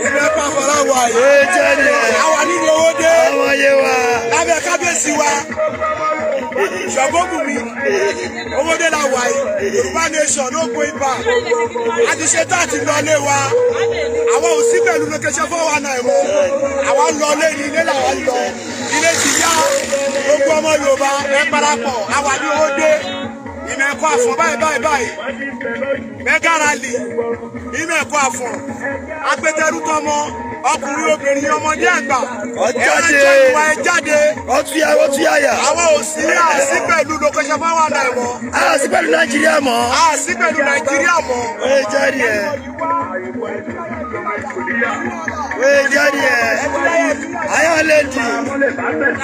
Ìmẹ̀kọ Àfọ̀n la wà yìí. Ó jẹ́ nìyẹn. Àwa nínú owó dé. Ọmọ yé wa. Lábẹ́ kábíyèsí wa. Ṣọ̀gbọ́n owó dé la wà yìí. Yorùbá nation no going back. A ti ṣe tá a ti lọlé wa. Àwọn ò sí pẹ̀lú location 419 mọ́. Àwa ń lọlé ní ilé làwa ń lọ. Ilé ti yá. Gbogbo ọmọ Yorùbá, ẹ parapọ̀. Àwa ní owó dé. Ìmẹ̀kọ Àfọ̀n báyìí báyìí báyìí. Mega rally. Ìmẹ̀kọ Àfọ̀n. Agbẹtẹrú tọmọ, ọkùnrin, obìnrin, ọmọdé, àgbà. Ọ Ẹ máa jáde. jẹ́ ìwà ẹ jáde. Ó tún yà, ó tún yà yà. Àwọn ò sí àsí pẹ̀lú location 419 mọ́. A sí pẹ̀lú Nàìjíríà mọ́. A sí pẹ̀lú Nàìjíríà mọ́. Ó jẹ́ nìyẹn. Ó jẹ́ nìyẹn. Iron Lady.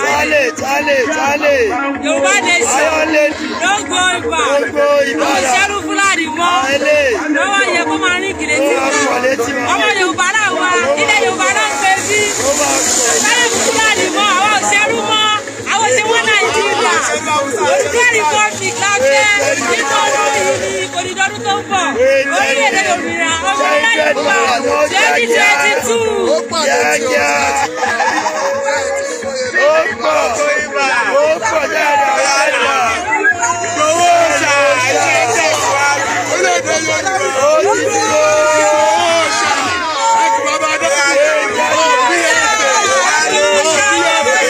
Tálè tálè tálè. Yorùbá nation. Iron Lady. No going back. Gbogbo Àwọn Ìbàdàn. ìṣẹ́rú Fúlàní mọ́. Ilé. Lọ́wọ́ yẹ kó máa rìn kiri tí Ó máa pọ̀ létí wọn. ọmọ Yorùbá náà wà. Ilẹ̀ Yorùbá náà ń pè sí. Ó máa pọ̀. Sáré Fúlàní mọ́, àwọn òṣèrú mọ́. Àwọn òṣèrú wọn Nàìjíríà. Oòduà Republic la fẹ́. Nínú ọdún yìí ni, kò ní dọ́dún tó ń bọ̀. Orílẹ̀-èdè òmìnira, ọmọ Yorùbá 2022. Kíákíá. Ó pọ̀. Ó pọ̀ dáadáa dáadáa. Ìgbòho ṣà ẹ̀ṣẹ̀ tẹ̀síwájú. Orílẹ̀-èdè Yorùbá. Ó ti dúró. Ìgbòho ṣà ẹ̀kú bàbá dáhùn. Òbí ẹ̀fẹ̀. Òbí ẹ̀fẹ̀.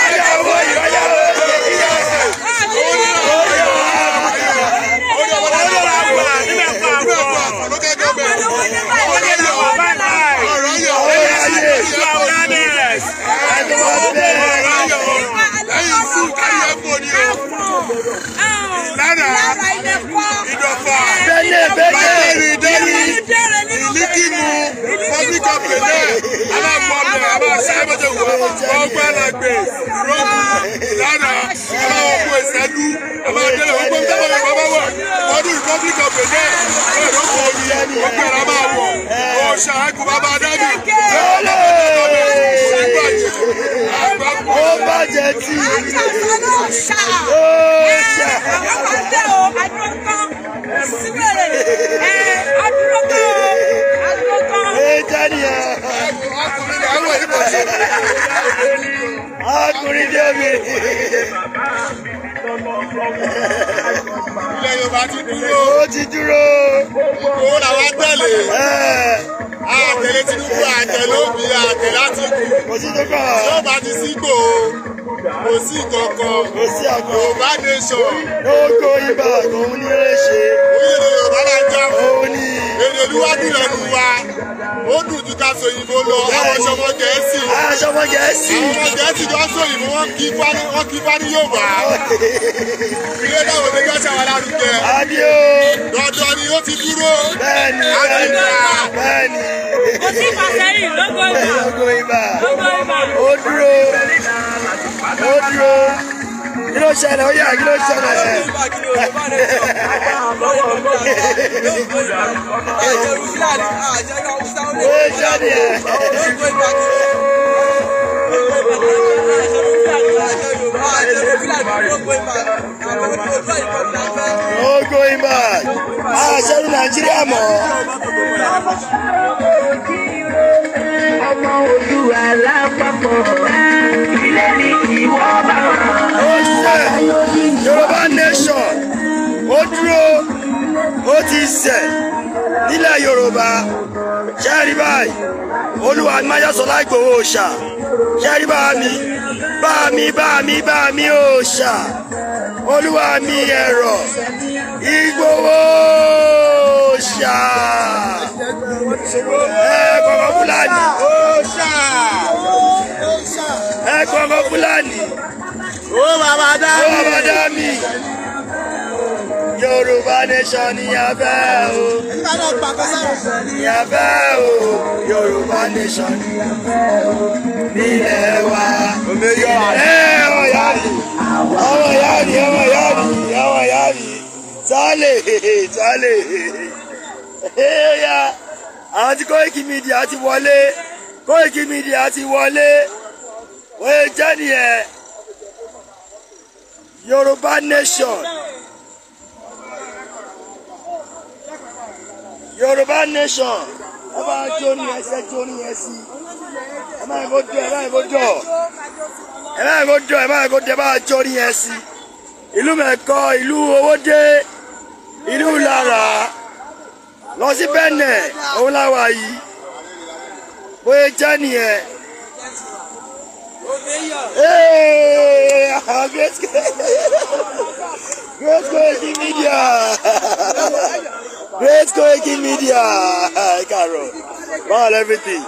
Ọ̀yà owó yìí, ọ̀yà owó yìí. Owó la wà nímẹ̀kọ Àfọ̀n. Local government. Owó la wà báyìí báyìí. Ọ̀rọ̀ yọ̀. Awareness. Ọ̀rọ̀ yọ̀. Lẹ́yìn fún kárí ẹ̀fọ́ ni o. Ìlara. Ìdọ̀fà. Bẹ́ẹ̀ bẹ́ẹ̀. Bátẹ́rì dẹ́rì. Ìlíkìmù. Public of Benin. Aláàbọ̀bẹ̀. Aláṣẹ́ ọgbẹ́lẹ̀gbẹ̀. Rọ́bù. Ìlara. Aláwọ̀kú ìṣẹ́lú. Aláwọ̀dẹ́lẹ̀ gbogbo táwọn bàbá wà. Ọdún Republic of Benin. Ọ̀rọ̀ omi. Gbogbo ẹ̀rọ máa wọ̀. Ọ̀ṣà ẹ̀kú bàbá dábì. Ó bàjẹ́ tí. Ó ṣà. Àwọn àgbẹ̀ o, adúró síbẹ̀rẹ̀ ẹ̀ adúró kan o, adúró kan. Ó jẹ́ nìyẹn. Ọkùnrin làwọn ìbò ṣe. Ọkùnrin bí obìnrin. Ilẹ̀ Yorùbá ti dúró. Ó ti dúró. Owó làwọn tẹ̀lé. Ẹ̀, Àtẹ̀lé Tinubu, àtẹ̀lé Obi, àtẹ̀lé Àtìkù. kò sí tó kàn. Tí ó bá ti sígbò, kò sí kankan. Kò sí àgọ́. Yorùbá nation. No going back. Òun ní eré ṣe. Orílẹ̀-èdè Yorùbá là ń jà fún. Òun ní. Èdè olúwádùn lẹ́nu wa. Ó dùn ju ká sòyìnbó lọ. Àwọn ọmọ Gẹ̀ẹ́sì. Aṣọ ọmọ Gẹ̀ẹ́sì. Àwọn ọmọ Gẹ̀ẹ́sì jọ sòyìnbó, wọ́n kí fá ní Yorùbá. Ilé náà wò ní gbàṣà wa lárugẹ. Àbí o. Dandan ni, ó ti dúró. Bẹ́ẹ̀ni bẹ́ẹ̀ni bẹ́ẹ̀ni. Kò sí ìfàsẹ́yìn, no going back. No going back. No going back. Ó dúró. Ó dúró. Kí ló ṣẹlẹ̀? Ó yá, kí ló ṣẹlẹ̀? Ó jáde ẹ̀. No going back. Àṣẹrù Nàìjíríà mọ́. Ọmọ Oòduà lápapọ̀, ilé ní ìwọ bá wà. Ó ṣe Yorùbá nation ó dúró, ó ti ṣẹ̀ nílẹ̀ Yorùbá. Ṣẹ́ẹ̀rí báyìí, Olúwa Máyọ̀sọ́lá Ìgbòho ṣà. Ṣẹ́ẹ̀rí bá mi bá mi bá mi bá mi ó ṣà. Olúwa mi ẹ̀rọ Ìgbòho ṣà ẹ kọ̀kọ́ Fúlàní ẹ kọ̀kọ́ Fúlàní. Ó bàbá dá. Ó bàbá dá mi. Yorùbá nation ni a fẹ́ o. Ni a fẹ́ o. Yorùbá nation ni a fẹ́ o. Nílẹ̀ wa. Ẹ ọmọ ìyá mi. Ọmọ ìyá mi, ọmọ ìyá mi, ọmọ ìyá mi. Sálè, sálè. Ẹ̀yà. Àwọn tí Koiki Media ti wọlé. Koiki Media ti wọlé. Wọ́n jẹ́ nìyẹn. Yorùbá nation. Yorùbá nation. Ẹ bá jó ní ẹsẹ̀ jó ní ẹsì. Ẹ má kó dọ̀, ẹ má kó dọ̀. Ẹ má kó dọ̀, ẹ má kó dọ̀, ẹ bá jó ní ẹsì. Ìlú Mẹ̀kọ, ìlú Owódé, ìlú Ìlara. Lọ sí Bẹ́nẹ̀, òun láwa yìí. Bóyá jẹ́ nìyẹn. Hey, Great Koiki Media. Great Koiki Media. Káàárọ̀. Báwo everything?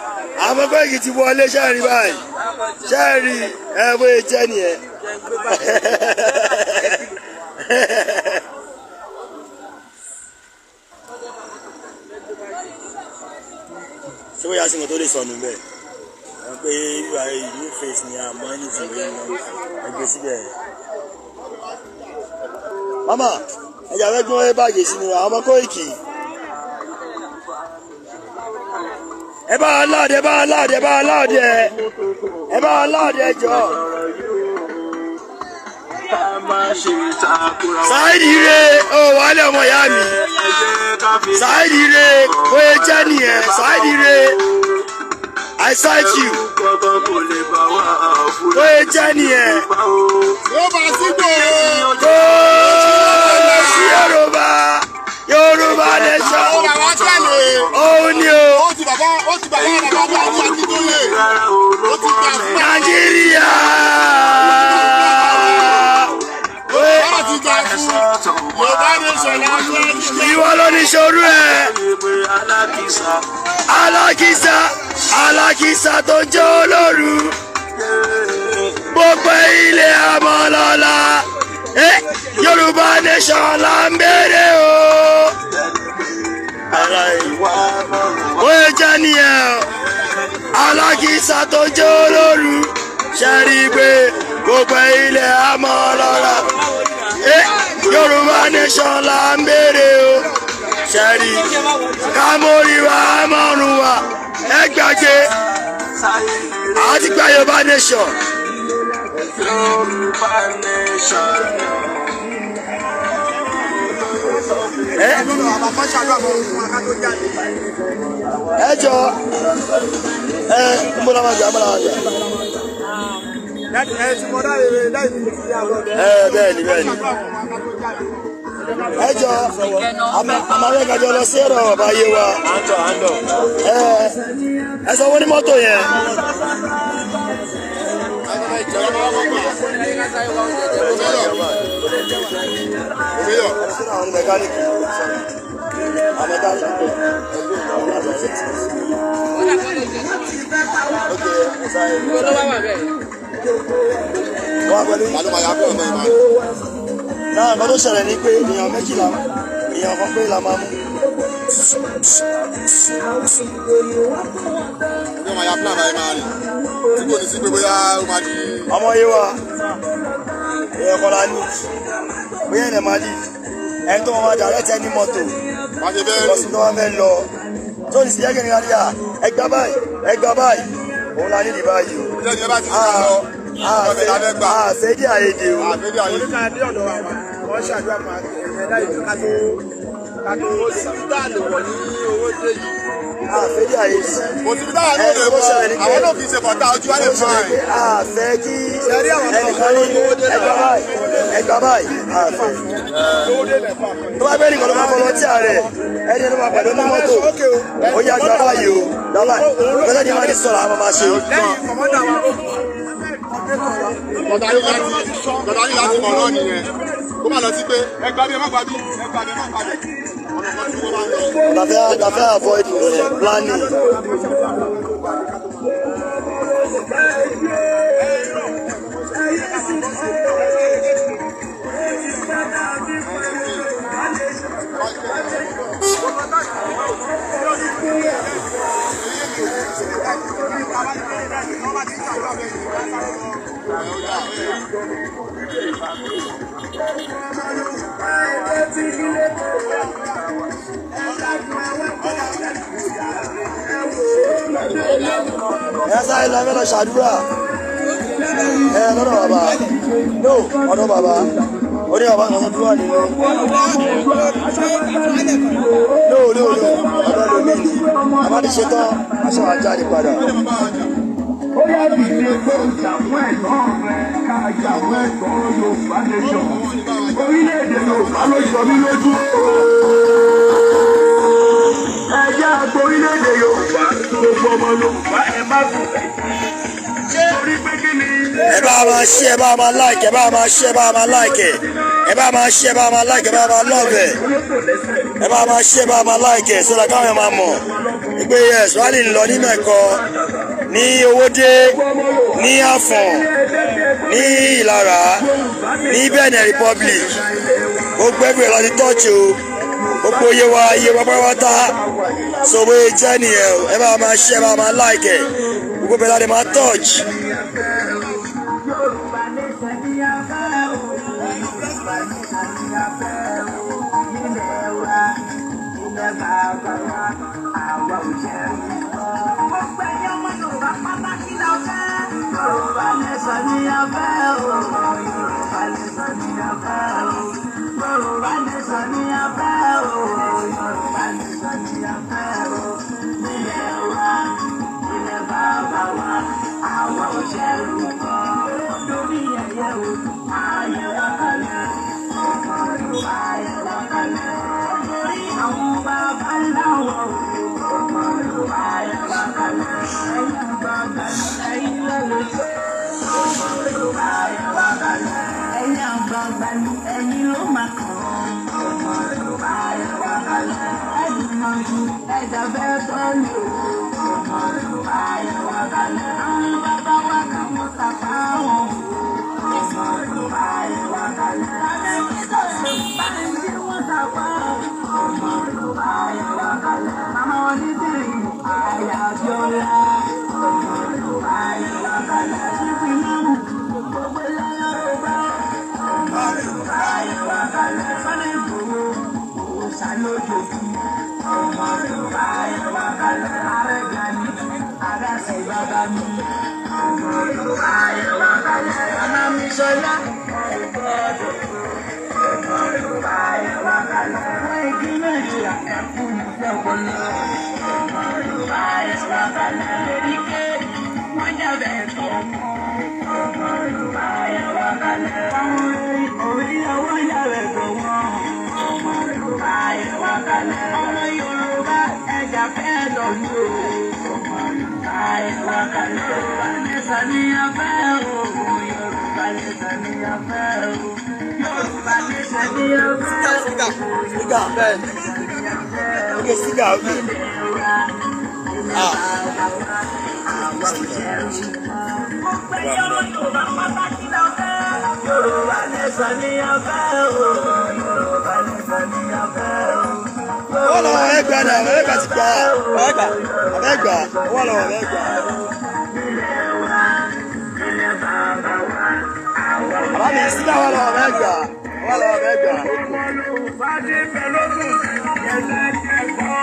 Àwọn Koiki ti wọlé ṣẹ́ẹ̀rí báyìí. Ṣẹ́ẹ̀rí ẹ bóyá jẹ́ nìyẹn. Ṣé bóyá sí nǹkan tó lè sọnù bẹ́ẹ̀? Pé wíwá new face ni àmọ́ ẹni tí wọ́n ń lọ ẹgbẹ́ síbẹ̀. Mama, ẹja fẹ́ gbọ́n ẹ báàgì sínú àwọn ọmọ Koiki. Ẹ bá wa láàdì, ẹ bá wa láàdì, ẹ bá wa láàdì ẹ. Ẹ bá wa láàdì ẹ jọ. Saheed Ire, ó wálé ọmọ ìyá mi. Saheed Ire, bóyá jẹ́ nìyẹn, Saheed Ire. I cite you. Bóyá jẹ́ nìyẹn. Kó sí Yorùbá, Yorùbá nation. Òun ni o. Nàìjíríà. Ìwọ ló ní ṣorú ẹ̀. Alákìsà, alákìsà tó jẹ́ olóru. Gbogbo ilé àmọ́lọ́lá. Yorùbá nation là ń béèrè o. Bóyá jẹ́ nìyẹn o. Alákìsà tó jẹ́ olóru. Ṣé rí i pé gbogbo ilé àmọ́lọ́lá. Yorùbá nation là ń béèrè o. Ṣé rí kámórì wa mọ́rùn wa ẹ gbàgbé àti gba Yorùbá nation. Ẹ jọ ẹ ń bọ́ láwọn àgbà ń bọ́ láwọn àgbà. Ẹ bẹ́ẹ̀ ni bẹ́ẹ̀ ni. Ẹ jọ àmàlẹ́kàjọ lọ sí ẹ̀rọ bàbá yé wa. Ẹ sọ wọ́n ní mọ́tò yẹn. Náà nǹkan tó ṣẹlẹ̀ ni pé èèyàn méjìlá èèyàn kan pé la máa mú. Ọmọ yìí wa èèyàn kan la ní bóyá ẹ̀nẹ̀ máa lì ẹni tó máa dàrẹ́tì ẹni mọ́tò lọ sí tó máa fẹ́ lọ tó ní sí ẹgbẹ́ nìkan níyà ẹgbà báyìí ẹgbà báyìí òun la ní ní báyìí o. Àfẹ́dí àyèdè o. Wọ́n ṣàdúrà máa ẹ̀dá ìlú ká tó síbi tá a lè wọ̀ ní owó dé yìí. Àfẹ́dí àyèdè. Kò síbi tá a lè wọ̀ àwọn náà kì í ṣe bọ̀tá ojú wa lè fún ẹ. Àfẹ́ kí ẹnìkan ní ẹgbà báyìí ẹgbà báyìí àfẹ́. Tó bá gbé nìkan ló máa fọwọ́ tí a rẹ̀ ẹni ló máa pẹ̀lú mọ́tò ó yá gbà báyìí o dábàá ìgbésẹ̀ ní máa ní sọ̀rọ̀ àwọn máa ṣe. Bọ̀dá ní láti mọ̀ náà nìyẹn. Kó má lọ sí pé ẹgbàá bí ẹ má gbà bí ẹgbàá bí ẹ má gbà bí. Ọ̀nà kan tí wọ́n máa ń lọ. Tàfẹ́ avoid planning. Ẹ sáré lọ ẹ lọ ṣàdúrà ẹ lọ́dọ̀ bàbá no ọ̀dọ̀ bàbá ó ní bàbá kan tó wà nínú no no no ọ̀dọ̀ lómi ni bàbá ti ṣe tán, aṣọ wa jáde padà. Ó yá, dìde kó jà fún ẹ̀tọ́ rẹ, ká jà fún ẹ̀tọ́ Yorùbá nation. Orílẹ̀-èdè Yorùbá ló jọ mí lójú. Ẹ jẹ́ àgbo orílẹ̀-èdè Yorùbá, gbogbo ọmọ Yorùbá, ẹ má sùn. Torí pé kí ni? Ẹ bá máa ṣe, ẹ bá máa like, ẹ bá máa ṣe, ẹ bá máa like, ẹ bá máa ṣe, ẹ bá máa like, ẹ bá máa love ẹ. Ẹ bá máa ṣe, ẹ bá máa like ẹ, sọ́dọ̀ káwọn máa mọ̀ pé yes, rally ń lọ ní Mẹ̀kọ, ní Owódé, ní Àfọ̀n, ní Ìlara, ní Benin Republic. Gbogbo ẹgbẹ́ lọ ti tọ́jú o, gbogbo Yewa, Yewa pátápátá. So bóyá jẹ́ nìyẹn o. Ẹ bá máa ṣe, ẹ bá máa like ẹ, gbogbo bẹ́ẹ̀ láti máa touch. Yorùbá nation ní a fẹ́ o. Yorùbá nation ní a fẹ́ o. Ilẹ̀ wa, ilẹ̀ bàbá wa, àwa ò ṣẹrú mọ́. Gbogbo ẹ̀yin ọmọ Yorùbá pátá, kí la fẹ́? Yorùbá nation ní a fẹ́ o. Yorùbá nation ní a fẹ́ o. Yorùbá nation ní a fẹ́ o. Yorùbá nation ní a fẹ́ o. Ilẹ̀ wa, ilẹ̀ bàbá wa, àwa ò ṣẹrú mọ́. Lórí ẹyẹ o, ayé wa kalẹ̀. Ọmọ Yorùbá, ayé wa kalẹ̀. Lórí àwọn bàbá ńlá wa o. Ọmọ Yorùbá, ayé wa kalẹ̀. Ẹ̀yin àgbààgbà, ẹ̀yin lẹ́lẹ̀. Ọmọ Yorùbá, ayé wa kalẹ̀. Ẹ̀yin àgbààgbà, ẹ̀yin ló máa kàn. Ọmọ Yorùbá, ayé wa kalẹ̀. Ẹ̀dùnmọ̀jú ẹ̀dá fẹ́ tọ́lù. Ọmọ Yorùbá, ayé wa kalẹ̀. Àwọn bàbá wa kan wọ́n tàpá wọn. Ọmọ Yorùbá, ayé wa kalẹ̀. Tàbí kíkọ́ Bánjí wọ́n tàpá. Ọmọ Yorùbá, ayé wa kalẹ̀. Màmá wọn ní tìrì àyà Abíọ́lá. Ọmọ Yorùbá, ayé wa kalẹ̀. Ṣífì mọ́mù gbogbo ilẹ̀ Yorùbá. Ọmọ Yorùbá, ayé wa kalẹ̀. Sunday Igboho òòṣà lójoojú. Ọmọ Yorùbá, ayé wa kalẹ̀. Ààrẹ Gani Adáṣe bàbá mi. Ọmọ Yorùbá, ayé wa kalẹ̀. Màmá mi Ṣọlá ọ̀gbọ́dọ̀. Ọmọ Yorùbá, ayé wa kalẹ̀. Wọ́n igi Nàìjíríà kú ìfẹ́ ọpọlọ. Ọmọ Yorùbá, ayé wa kalẹ̀. Lóríkẹ́ wọ́n jábẹ̀ tọ̀ ọmọ. Ọmọ Yorùbá, ayé wa kalẹ̀. Àwọn orí ọwọ́ yàrá tọ̀ wọ́n. Ọmọ Yorùbá, ayé wa kalẹ̀. Ọmọ Yorùbá, ẹja fẹ́ lọ ní o. Ọmọ Yorùbá, ayé wa kalẹ̀. Yorùbá nation ní a fẹ́ o. Yorùbá nation ní a fẹ́ o. Yorùbá nation ní a fẹ́ o. Speaker, okay, speaker, okay. Ah. Yorùbá nation ní a fẹ́ o. Yorùbá nation ní a fẹ́ o. Wọ́n lọ́wọ́ ẹgbẹ́ náà, ẹgbẹ́ ti gbà, ẹgbà, wọ́n lọ́wọ́ ẹgbà. Ilẹ̀ wa, ilẹ̀ bàbá wa, àwa Bàbá mi, sígá wọ́n lọ́wọ́ ẹgbà, wọ́n lọ́wọ́ ẹgbà. Ọmọ Yorùbá ní fẹlọ́gùn ẹ̀sẹ̀ kẹ́kọ̀ọ́.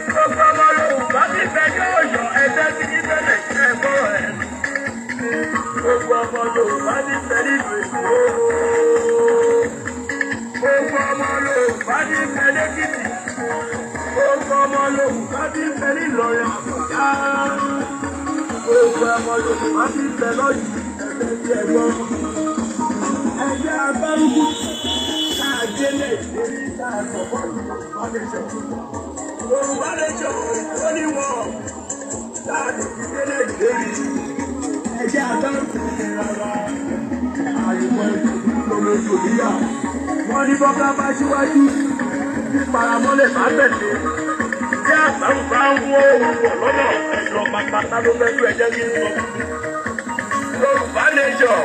Gbogbo ọmọ Yorùbá ní fẹ́ ní Ọ̀yọ́, ẹ̀sẹ̀ tí ní bẹ̀rẹ̀ kẹ́kọ̀ọ́ ẹ̀. Gbogbo ọmọ Yorùbá ní fẹ́ nílùú Èkó. Gbogbo ọmọ Yorùbá ní fẹ́ lẹ́kìtì. Gbogbo ọmọ Yorùbá ní fẹ́ nílọrin Àbújá. Gbogbo ọmọ Yorùbá ní fẹ́ lọ́yìn ẹ̀sẹ̀ tí ẹ gbọ́. Ẹgbẹ́ agbárùkù káàdélé ìlérí káàsọ̀ bọ́ọ̀lù Yorùbá nation. Yorùbá nation ó ní wọn láàdì ìdílé ìlérí. Ẹgbẹ́ agbárùkù ní rárá. Àìmọ̀ ìlú níyà. Wọ́n ní bọ́ká bá síwájú. Tí paramọ́lẹ̀ bá tẹ̀lé. Tí àgbàrù bá ń wó ohun pọ̀ lọ́nà ẹ̀dọ̀ pàpàtà ló fẹ́ tó ẹjẹ́ kí n sọ. Yorùbá nation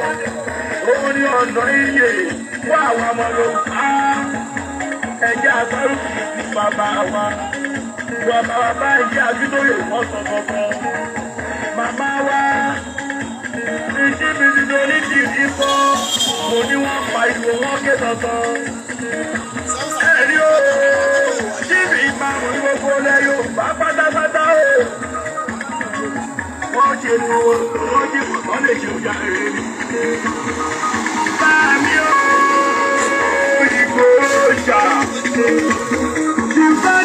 òun ní ọ̀nà iye fún àwọn ọmọ Yorùbá. Ẹjẹ́ agbárùkù ti bàbá wa. Bàbá wa bá ẹjẹ́ Akíntóyè wọ́n sọ kankan. Màmá wa ìdí mi ti do ní tìrí kọ́. Mo ní wọ́n pariwo, wọ́n ké tọ̀tọ̀. Ẹ̀rí o, jíìmì ìmàmù ní gbogbo ilẹ̀ Yorùbá pátápátá o. Wọ́n ṣe nu wọ́n dìbò tán lè ṣe ọjà rere ni. Báàmí o, Ìgbòho ṣà. Ìfẹ́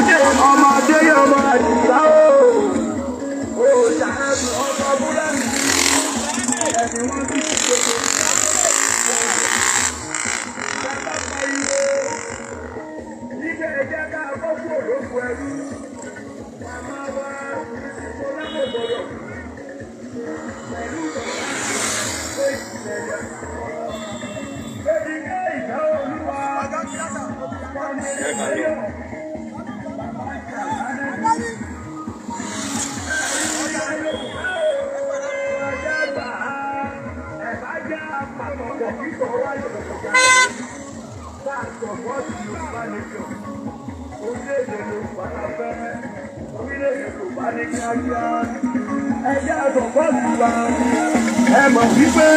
Ẹ ká lọ. Ẹ mọ̀ wípé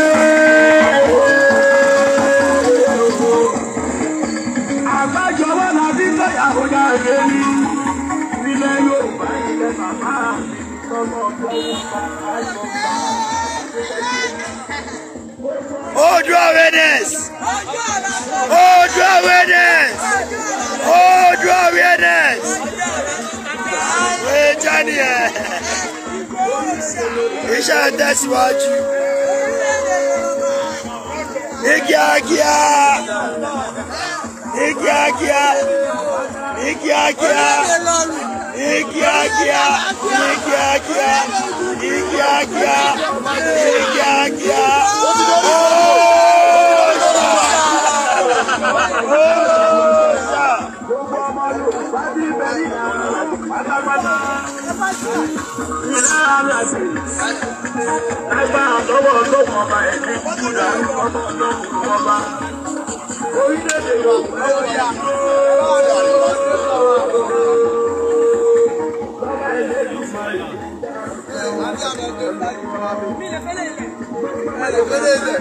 àgbájọwọ́ la fi sọ̀yàwó jáde ní ilẹ̀ Yorùbá, ilẹ̀ bàbá mi tọ́mọ ọdún bàbá Yorùbá. Oòduà awareness! Oòduà awareness! Oòduà awareness! Wèé jẹ́ nìyẹn. Iṣẹ́ tẹ̀síwájú. Ní kíákíá. Ní kíákíá. Ní kíákíá. Ní kíákíá. Ní kíákíá. Ní kíákíá. Ní kíákíá. Oòṣà! Oòṣà! Gbogbo ọmọ Yorùbá bí bẹ́ẹ̀ ní pátápátá. Ìlà àti lágbára lọ́wọ́ ọlọ́wọ́ ọba ẹ̀mí kúdà ọmọ ọlọ́wọ́ ọba. Orílẹ̀-èdè Yorùbá ó yà. Bàbá Ẹlẹ́dùmarè. Mi lè fẹ́lẹ̀ ilẹ̀.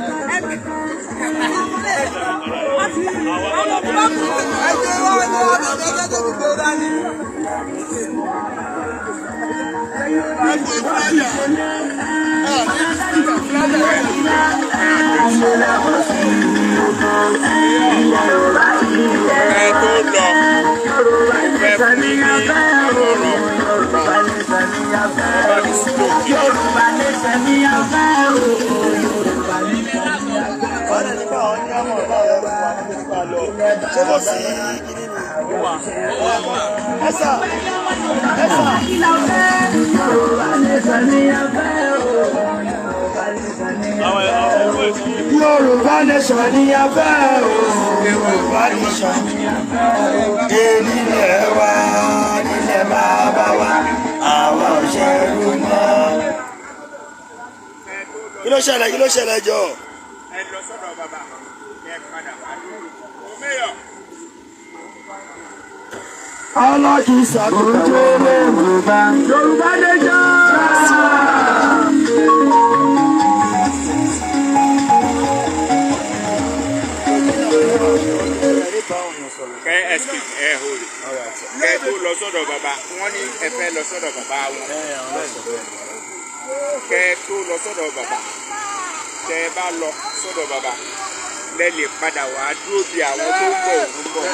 Àwọn òkú bá kú. Ẹ tó lọ, fẹ́ fún mi ní ọ̀rọ̀ bá mi sí lókè. Wọ́n ní báwọn ní àwọn ọ̀rọ̀ báwọn fún wa níbi tí wàá lọ. Ṣé kò sí kíní ni? Ẹ sà, ẹ sà. Yorùbá nation ni a fẹ́ o. Yorùbá nation ni a fẹ́ o. Nílẹ̀ wa, nílẹ̀ bàbá wa, àwa ò ṣẹrú mọ́. Kí ló ṣẹlẹ̀? Kí ló ṣẹlẹ̀ jọ? Ẹ lọ sọ́dọ̀ bàbá, ẹ padà wá lóru. Mayor. Alákìísà kò tó Yorùbá. Yorùbá nation. Kẹ excuse, ẹ hold it. Kẹ tó lọ sọ́dọ̀ bàbá, wọ́n ní ẹ fẹ́ lọ sọ́dọ̀ bàbá wọn. Kẹ tó lọ sọ́dọ̀ bàbá, tẹ ẹ bá lọ sọ́dọ̀ bàbá, lẹ lè padà wá dúró di àwọn tó ń bọ̀.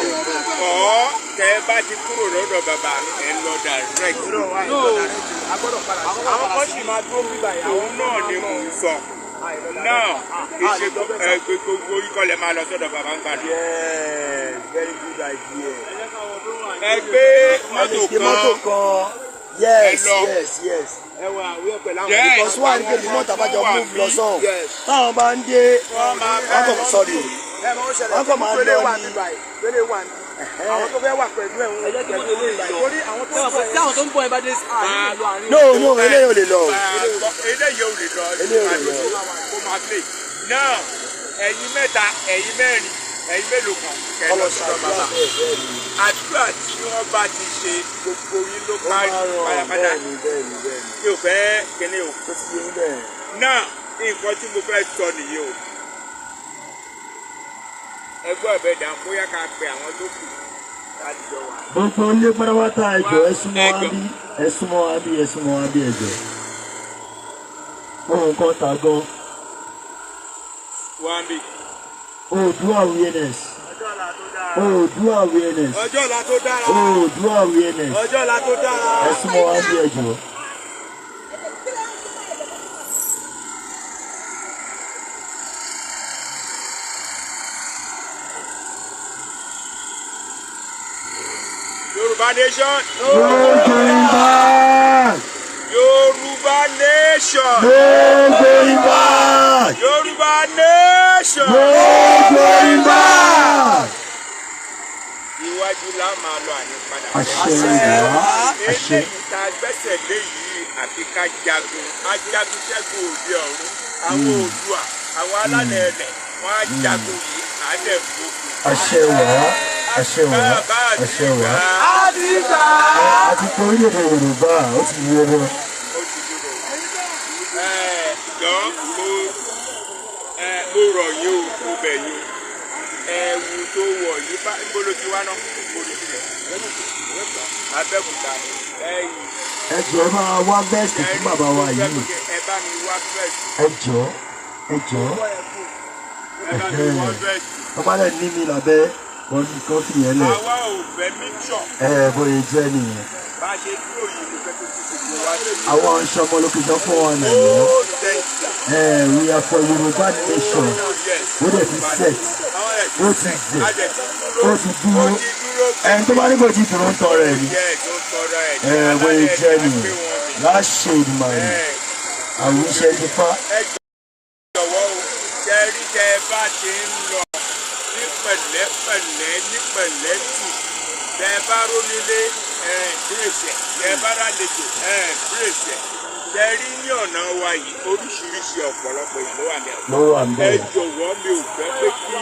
Ọ̀ tẹ ẹ bá ti kúrò lọ́dọ̀ bàbá, ẹ lọ direct. Àwọn kan sì máa dúró bíbá yìí. Òun náà ni mò ń sọ. Náà kì í ṣe gbogbo ikọ̀ lẹ máa lọ sọ́dọ̀ bàbá ń gbàdúrà. Yes, very good idea. Ẹ gbé mọ́tò Ṣé mọ́tò kan. kan? Yes, Ẹ lọ. yes. Ẹ wà àwíyẹ pẹ̀lú àwọn. Yes. Because wà ní pé the mọ́tò àbájọ move lọ sọ́hùn. Yes. Táwọn bá ń dé, wọ́n kàn sọ̀rọ̀. Ẹ mọ̀ ó ṣẹlẹ̀ Wọ́n kàn máa ń pélé lọ wà ní. níbí báyìí, pélé wà níbí. Àwọn tó fẹ́ wà pẹ̀lú ẹ̀ ń wọ́n pẹ̀lú eléyìí báyìí. Torí àwọn tó ń bọ̀ ẹ̀. Táwọn tó ń bọ̀ ẹ bá dé àárín ìlú àárín. No, no, eléyìí ò lè lọ. Eléyìí ò lè lọ. Eléyìí ò lè lọ. Kó máa play. Náà ẹ̀yin mẹ́ta, ẹ̀yin mẹ́rin, ẹ̀yin mélòó kan kẹ́ lọ Kọ́lọ̀ sọ́dọ̀ ṣàdúrà bàbá. bẹ́ẹ̀ bẹ́ẹ̀ ni. Àdúrà tí wọ́n bá ti ṣe gbogbo yín ló Ó parí máa ràn pátápátá. bẹ́ẹ̀ ni bẹ́ẹ̀ ni bẹ́ẹ̀ ni. Mi ò fẹ́ kíní o. Tó ti yé yín bẹ́ẹ̀. Náà nǹkan tí mo fẹ́ sọ nìyí o. Ẹgbẹ́ ọ̀bẹ dà bóyá ká pe àwọn tó kù láti jọ wà. Gbogbo ilé pátápátá, ẹjọ́, ẹ súnmọ́ wá bí, ẹ súnmọ́ wá bí, ẹ súnmọ́ wá bí, ẹjọ́. Ohun kan ta gan. Wá ń bì. Oòduà awareness, Oòduà awareness. Ọjọ́ ọ̀la tó dára. Oòduà awareness. Ọjọ́ ọ̀la tó dára. Ẹ súnmọ́ wá bí, ẹjọ́. Yorùbá nation. No going back. Yorùbá nation. No going back. Yorùbá nation. No going back. Ìwọ Iwájú la máa lọ, àní padà. Àṣẹ wá, àṣẹ. Eléyìí tá a gbẹ́sẹ̀ lé yìí, àfi ká jagun, ajagun ṣẹ́gun òde ọ̀run. Àwọn Oòduà, àwọn alálẹ̀ ẹlẹ̀, wọ́n á jagun yìí, á dẹ̀ gbógun. Àṣẹ wá, àṣẹ wá, àṣẹ wá. Àti pé orílẹ̀-èdè Yorùbá ó ti yé wọn. Ó ti dúró. Ẹ jọ, mo rọ̀ yín o, mo bẹ̀ yín o. Ẹ̀wù tó wọ̀ yìí bá ń bolo ti wá náà, mo rí sílẹ̀. Abẹ́òkúta ẹ̀yìn. Ẹ jọ̀ọ́, ẹ máa wá vest fún bàbá wa yìí. Ẹ bá mi wá vest. Ẹ jọ̀ọ́, ẹ jọ̀ọ́. Ẹ bá mi wá vest. Ọba dẹ̀ ní mi lábẹ́ wọn ní kán fìyẹn lẹ̀. Àwa ò fẹ́ mixture. Ẹ bóyá jẹ́ nìyẹn. Bá a ṣe dúró yìí, mo fẹ́ kó ti gbogbo wa sí. Àwọn ọ̀ṣọ́mọ location 419 mọ́. Ó thank you. Ẹ we are for Yorùbá nation. Ó dẹ̀ ti set. Ó ti zẹ̀. Ó ti dúró. Ẹni tó bá ní kò tí dúró ń tọrọ ẹ̀ ni. Yes, ó tọrọ ẹ̀. Ẹ bóyá jẹ́ nìyẹn. Láṣẹ Èdùmàrè. Àwọn iṣẹ́ ti fa. Ẹ jọ̀wọ́ o, ṣe rí tẹ ẹ bá ṣe ń lọ ní pẹ̀lẹ́pẹ̀lẹ́, ní pẹ̀lẹ́tù, tẹ ẹ bá rónílé, ẹ bírèsẹ̀, tẹ ẹ bá rálejò, ẹ bírèsẹ̀. Ṣe rí ní ọ̀nà wa yìí, oríṣiríṣi ọ̀pọ̀lọpọ̀ èèyàn ló wà ní ọ̀nà. Ló wà ń Ẹ bẹ̀. jọ̀wọ́, mi ò fẹ́ pé kí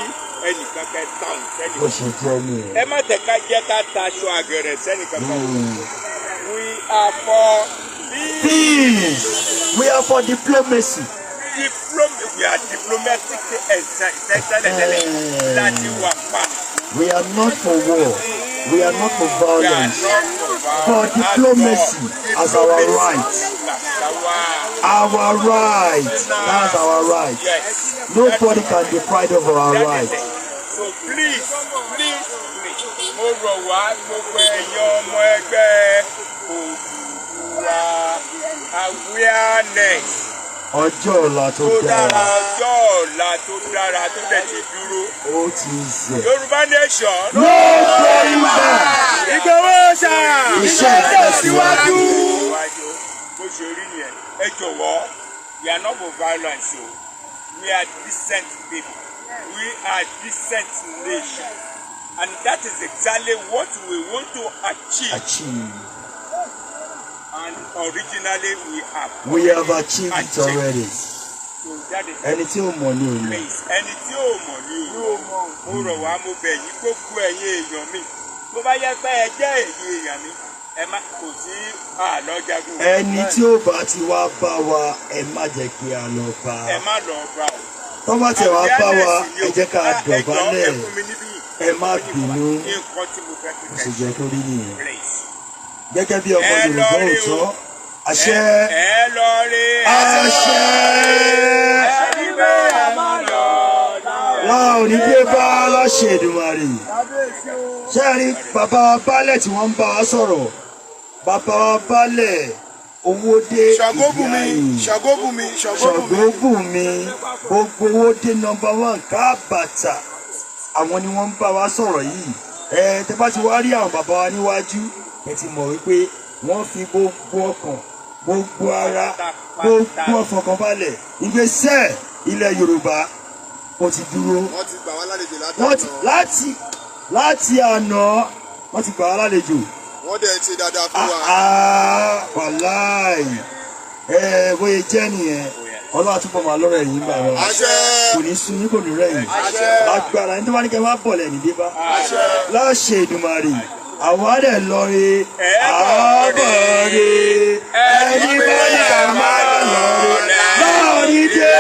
ẹnìkan kẹ táwọn sẹ́nìkan. Bó ṣe jẹ́ nìyẹn. Ẹ má tẹ̀ ká jẹ́ ká taṣọ àgẹ̀rẹ̀ sẹ́nìkan kan. We are for Peace. We are for diplomacy. We are diplomatic tẹ́lẹ̀tẹ́lẹ̀ láti wà pa. We are not for war. We are not for We are violence. not for For violence. diplomacy as our right. Our right. That's our right. Yes. Nobody can deprive of our That is right. it. So please, please, please, mo rọ̀ wá, gbogbo ẹ̀yin ọmọ ẹgbẹ́ Oòduà awareness. Ọjọ́ ọ̀la tó Tó dára, dára. ọjọ́ ọ̀la tó dára tó dẹ̀ ti dúró. Ó ti zẹ̀. Yorùbá nation. No going back. Ìgbòho ṣá. Iṣẹ́ tẹ̀síwájú. Síwájú. Bó ṣe rí nìyẹn. Ẹ jọ̀wọ́, we are not for violence o. We are decent people. We are decent nation. And that is exactly what we want to achieve. Achieve. And originally we have We have achieved it already. So that is Ẹni tí ó mọ̀ ní òní. Please, ẹni tí ò mọ̀ ní o. Mo rọ̀ wá, mo bẹ̀ yín, gbogbo ẹ̀yin èèyàn mi. Tó bá yẹ pé ẹ jẹ́ èyí èèyàn mi, ẹ má kò sí àlọ́ jagun. Ẹni tí ó bá ti wá bá wa, ẹ má jẹ́ kí a lọ bá. Ẹ má lọ bá o. Tó bá tiẹ̀ wá bá wa, ẹ jẹ́ ká dọ̀bálẹ̀. Ẹ fún mi níbí. Ẹ má bínú. Nǹkan tí mo fẹ́ fi Bó ṣe jẹ́ kó rí nìyẹn. Please. Gẹ́gẹ́ bí ọmọ Ẹ lọ Yorùbá rí o. òótọ́. Àṣẹ. Ẹ lọ rí. Àṣẹ. Ẹni bẹ́ẹ̀ má lọ. Láò ní dé bá láṣẹ Èdùmàrè. Ṣé ẹ rí bàbá wa baálẹ̀ tí wọ́n ń bá wa sọ̀rọ̀? Bàbá wa baálẹ̀ Owódé Ṣàngóbùnmi, Ìdíayìn. Ṣàngóbùnmi, Ṣàngóbùnmi. Ṣàngóbùnmi, gbogbo Owódé number one káàbàtà. Àwọn ni wọ́n ń bá wa sọ̀rọ̀ yìí. Ẹ tẹ́ bá ti wá rí àwọn bàbá wa níwájú, ẹ ti mọ̀ wípé wọ́n fi gbogbo ọkàn, gbogbo ara, gbogbo ọ̀fọ̀kànbalẹ̀. Ìgbésẹ̀ ilẹ̀ Yorùbá ó ti dúró. Wọ́n ti gbà wá lálejò Wọ́n ti látàná. láti àná wọ́n ti gbà wá lálejò. Wọ́n dẹ̀ ṣe dáadáa fún wa. Ah, wàláì. Ẹ bóyá jẹ́ nìyẹn. Ọlọ́run àtúbọ̀ máa lọ́rọ̀ ẹ̀yìn bàbá. Àṣẹ. Kò ní sun yín, kò ní rẹ̀yìn. Lágbára ẹni tó bá ní kẹ́ máa bọ̀ lẹ́ni dé bá. Láṣẹ Èdùmàrè, àwọn á dẹ̀ lọ re, àbọ̀ re, ẹni bá ní ká máa lọ re. Láàrin dé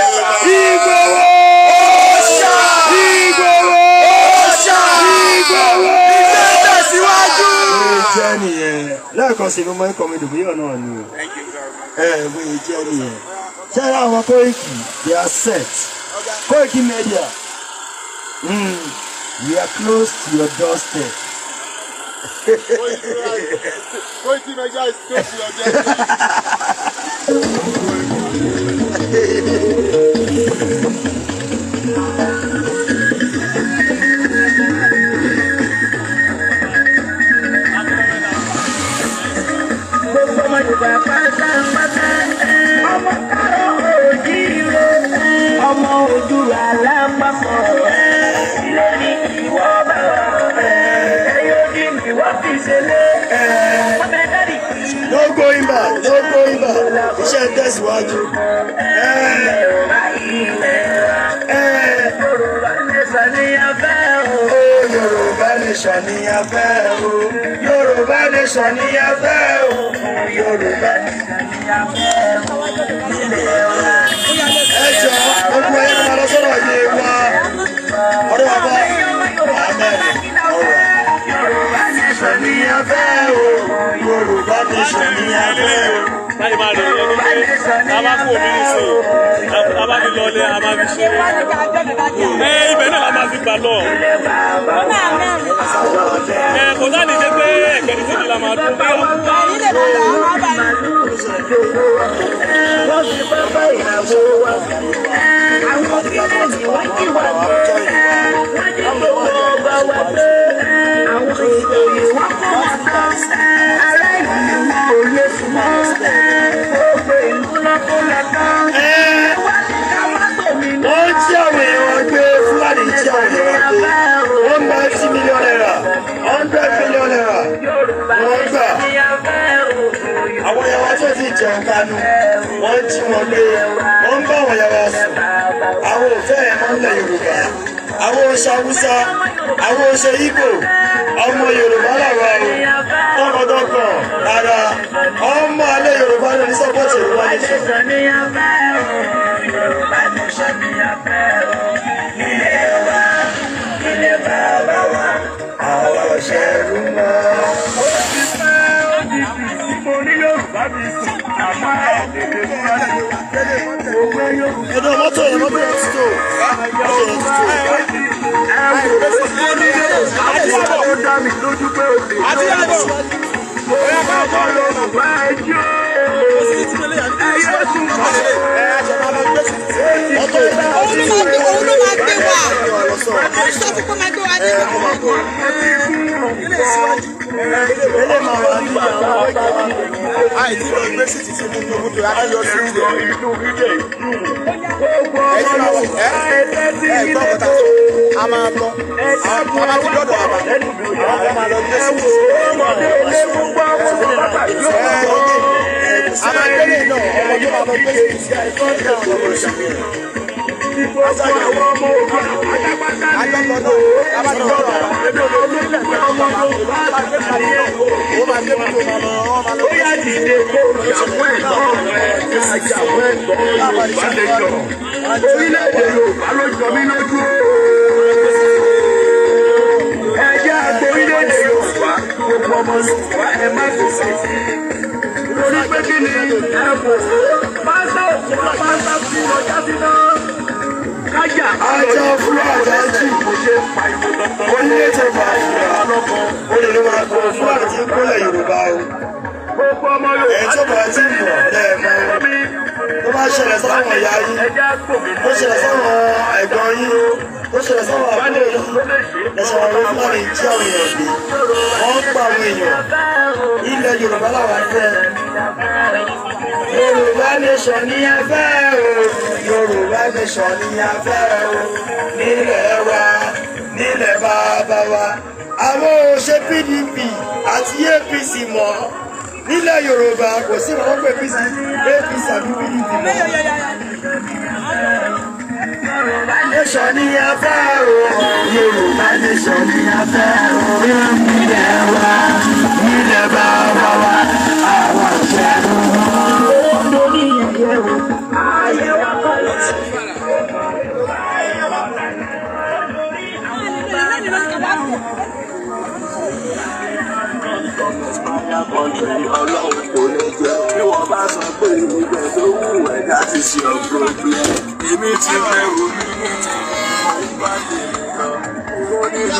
Ìgbòho! Ìgbòho! Ìgbòho! Tẹ̀síwájú. Bóyá jẹ́ nìyẹn. Lẹ́ẹ̀kan sí, mo máa ń kọ́ mi dùbúyọ̀ náà ni o. Thank you very much. Ẹ bóyá jẹ́ nìyẹn. Ṣé àwọn Koiki, they are set. Koiki Media, we are close to your doorstep. Koiki Media is close to your doorstep. Gbogbo ọmọ Yorùbá pátápátá, ọmọ kárọ̀ òjíire, ọmọ Oòduà lápapọ̀, ilé ní ìwọ bá wà. No going back, no going back. Iṣẹ́ ń tẹ̀síwájú. Yorùbá nation ni a fẹ́ o. Yorùbá nation ni a fẹ́ o. Yorùbá nation ni a fẹ́ o. Yorùbá nation ni a fẹ́ o. Nílẹ̀ wa. Ẹ jọ gbogbo ẹ máa lọ sọ́dọ̀ yé wa. Ọ̀rọ̀ bàbá Ahmed ọ̀rọ̀. Yorùbá nation ni a fẹ́ o. Yorùbá nation ni a fẹ́ o. Láti máa rìn ní pé a bá kú omi nísìnyí, a bá fi lọlé, a bá fi ṣeré. Ẹ ibẹ̀ náà la máa fi gbà lọ. Ẹ kò sáà ní jẹ́ pé ẹ̀gbẹ́ ní títì la máa dún bẹ́ẹ̀. Wọ́n fi pápá ìyàwó wa. Àwọn kílẹ̀nì wọ́n jí wa gbé. Wọ́n jí gbogbo ọba wa gbé. Àwọn ìjòyè wọ́n kó wọn tán. Ará ìlú ò lè sùn mọ́. Gbogbo ìlú lọ́kọ́ lọ́tàn. Wọ́n ní ká má gbòmìnira. Wọ́n jí àwọn èèyàn gbé, Fúlàní jí àwọn èèyàn gbé. Wọ́n gba ₦50 million, ₦100 million. Wọ́n gbà. Àwọn ìyàwó tó ti jẹun kánú, wọ́n jí wọn gbé, wọ́n ń bá àwọn ìyàwó sùn. Àwọn òfẹ́ ẹ̀ máa ń lẹ̀ Yorùbá. Àwọn oṣù Haúsá, àwọn oṣù Ìgbò, ọmọ Yorùbá làwa o. Tọkàntọkàn rárá, ọmọ alẹ́ Yorùbá ló ní sọ́pọ̀tì Yorùbá nation. Yorùbá nation ni a fẹ́ o. Nílé wa, nílé bàbá wa, Àwa ò ṣẹrú mọ́. Ó ti pẹ́, ó ti sì, mo ní Yorùbá ti sùn, àmọ́ ẹ̀ tètè fúra sí. Òwe Yorùbá. Ẹ̀dọ̀ mọ́tò yẹn, mọ́tò yẹn ti tó. Mọ́tò yẹn ti tó. Ẹ wò ó, mo ní Yorùbá ti sùn, ó dá mi lójú pé ó lè lọ́wọ́. Ọmọ Yorùbá ẹ jó. Ẹ yé sùn mọ́. Òun ló máa gbé wa. Ó sọ fún pé máa gbé wa dé. Ilé máa wà ní àwọn Àìtí lọ gbé sí títí mú tó mú tó láti yọ sí ìdè. Ẹ̀yin máa wọ ẹ ẹ gbọ́ kọta sọ. A máa lọ. A máa ti dọ́dọ̀ àbá. Àwọn máa lọ gbé sí títí. A máa gbélé náà, ọmọ tó máa lọ gbé sí títí. Ayọ̀ lọ náà, a bá ti dọ́dọ̀ àbá. Ó máa gbé mọ́tò máa lọ, ó máa lọ. Ó yá dìde kó jàwọ́ ẹ̀tọ́ rẹ̀, jàwọ́ ẹ̀tọ́ Yorùbá lẹ́jọ́. Orílẹ̀-èdè Yorùbá ló jọ mí lójú. Ẹ jẹ́ àgbo orílẹ̀-èdè Yorùbá, gbogbo ọmọ Yorùbá ẹ má fi sí. Torí pé kí ni ẹ kò pásá òkú pásá fún ọjà síná. Kájà Ajá Fúlàní jì. kò ṣe pariwo dandan. Onílé tó bá fura. Olè ló máa gbọ́ Fúlàní tí ń kólẹ̀ Yorùbá o. Gbogbo ọmọ Yorùbá Ẹ̀ tó bá ti mọ̀ lẹ́ẹ̀mọ́. Tó bá ṣẹlẹ̀ sáwọn ìyá yín, ẹ jẹ́ àgbòmìnira. tó ṣẹlẹ̀ sáwọn ẹ̀gbọ́n yín, tó ṣẹlẹ̀ sáwọn àbúrò yín. Lẹ́sẹ̀ wọn Fúlàní jí àwọn èèyàn gbé. Wọ́n ń pa àwọn èèyàn. Ilẹ̀ Yorùbá làwọn fẹ́. Yorùbá nation ni a fẹ́ o. Yorùbá nation ni a fẹ́ o. Nílẹ̀ wa, nílẹ̀ bàbá wa. Àwọn ò ṣe PDP àti APC mọ́. Nílẹ̀ Yorùbá kò sí ìrànwọ́ pé APC, APC àbí PDP mọ́. Nation ni a fẹ́ o. Yorùbá nation ni a fẹ́ o. Nílẹ̀ wa, nílẹ̀ bàbá wa, àwọn ìṣẹ́gun. Lórí ẹ̀yẹ o, ayé wa kọ́ lọ. Ọlọ́run kò lè jẹ́ bí wọ́n bá sọ pé ìgbẹ́ tó wù ẹ́ láti ṣe ọ̀gbọ̀n. Èmi ti bẹ̀rù mi ní ti bá tèmi lọ. Owó nínú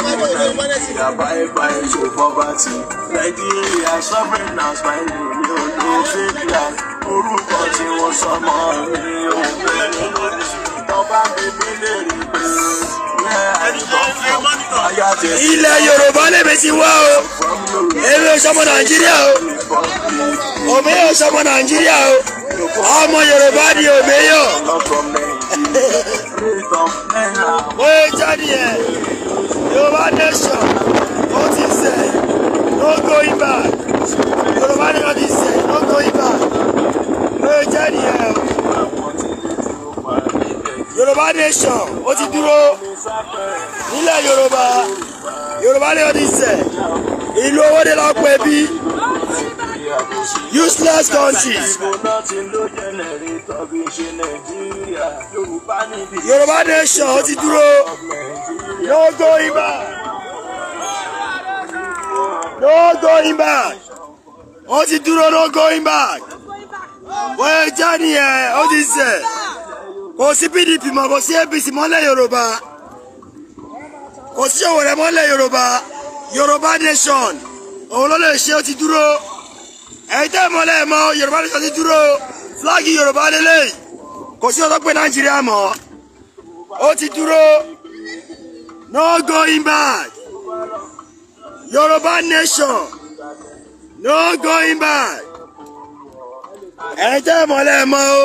Nàìjíríà báyìí báyìí ṣò poverty. Nàìjíríà suffering now smiling mi ò lo fake life. Orúkọ tí wọ́n sọ mọ́ mi ò bẹ́ẹ̀ nínú ìtọ́ba mi mi lè rí pé where I come from. Aya ti Ilẹ̀ Yorùbá lèmi ti wá o. Èmi ò sọmọ Nàìjíríà o. Òmíyọ̀ ò sọmọ Nàìjíríà o. Ọmọ Yorùbá ni òmíyọ̀. From Nigeria. Freedom naira. Ó jáde yẹn. Yorùbá nation ó ti sẹ̀. No going Yorùbá nation ó ti dúró nílẹ̀ Yorùbá. Yorùbá nation ti sẹ̀. Ìlú Owódé la pè bí useless countries. Yorùbá nation ó ti dúró. No going back. No going back. Ó ti dúró, no going back. Bóyá jẹ́ nìyẹn, ó ti sẹ̀. Kò sí PDP mọ́, kò sí APC mọ́lẹ̀ Yorùbá. Kò sí Sowore mọ́lẹ̀ Yorùbá. Yorùbá nation òun ló lè ṣe, ó ti dúró. Ẹ̀yin tẹ́ mọ́lẹ̀ mọ́, Yorùbá nation ti dúró. Flag Yorùbá lélẹ̀. Kò sí ọ̀tọ̀ pé Nàìjíríà mọ́. Ó ti dúró. No going back. Yorùbá nation. No going back. Ẹ̀yin tẹ́ mọ́lẹ̀ mọ́ o.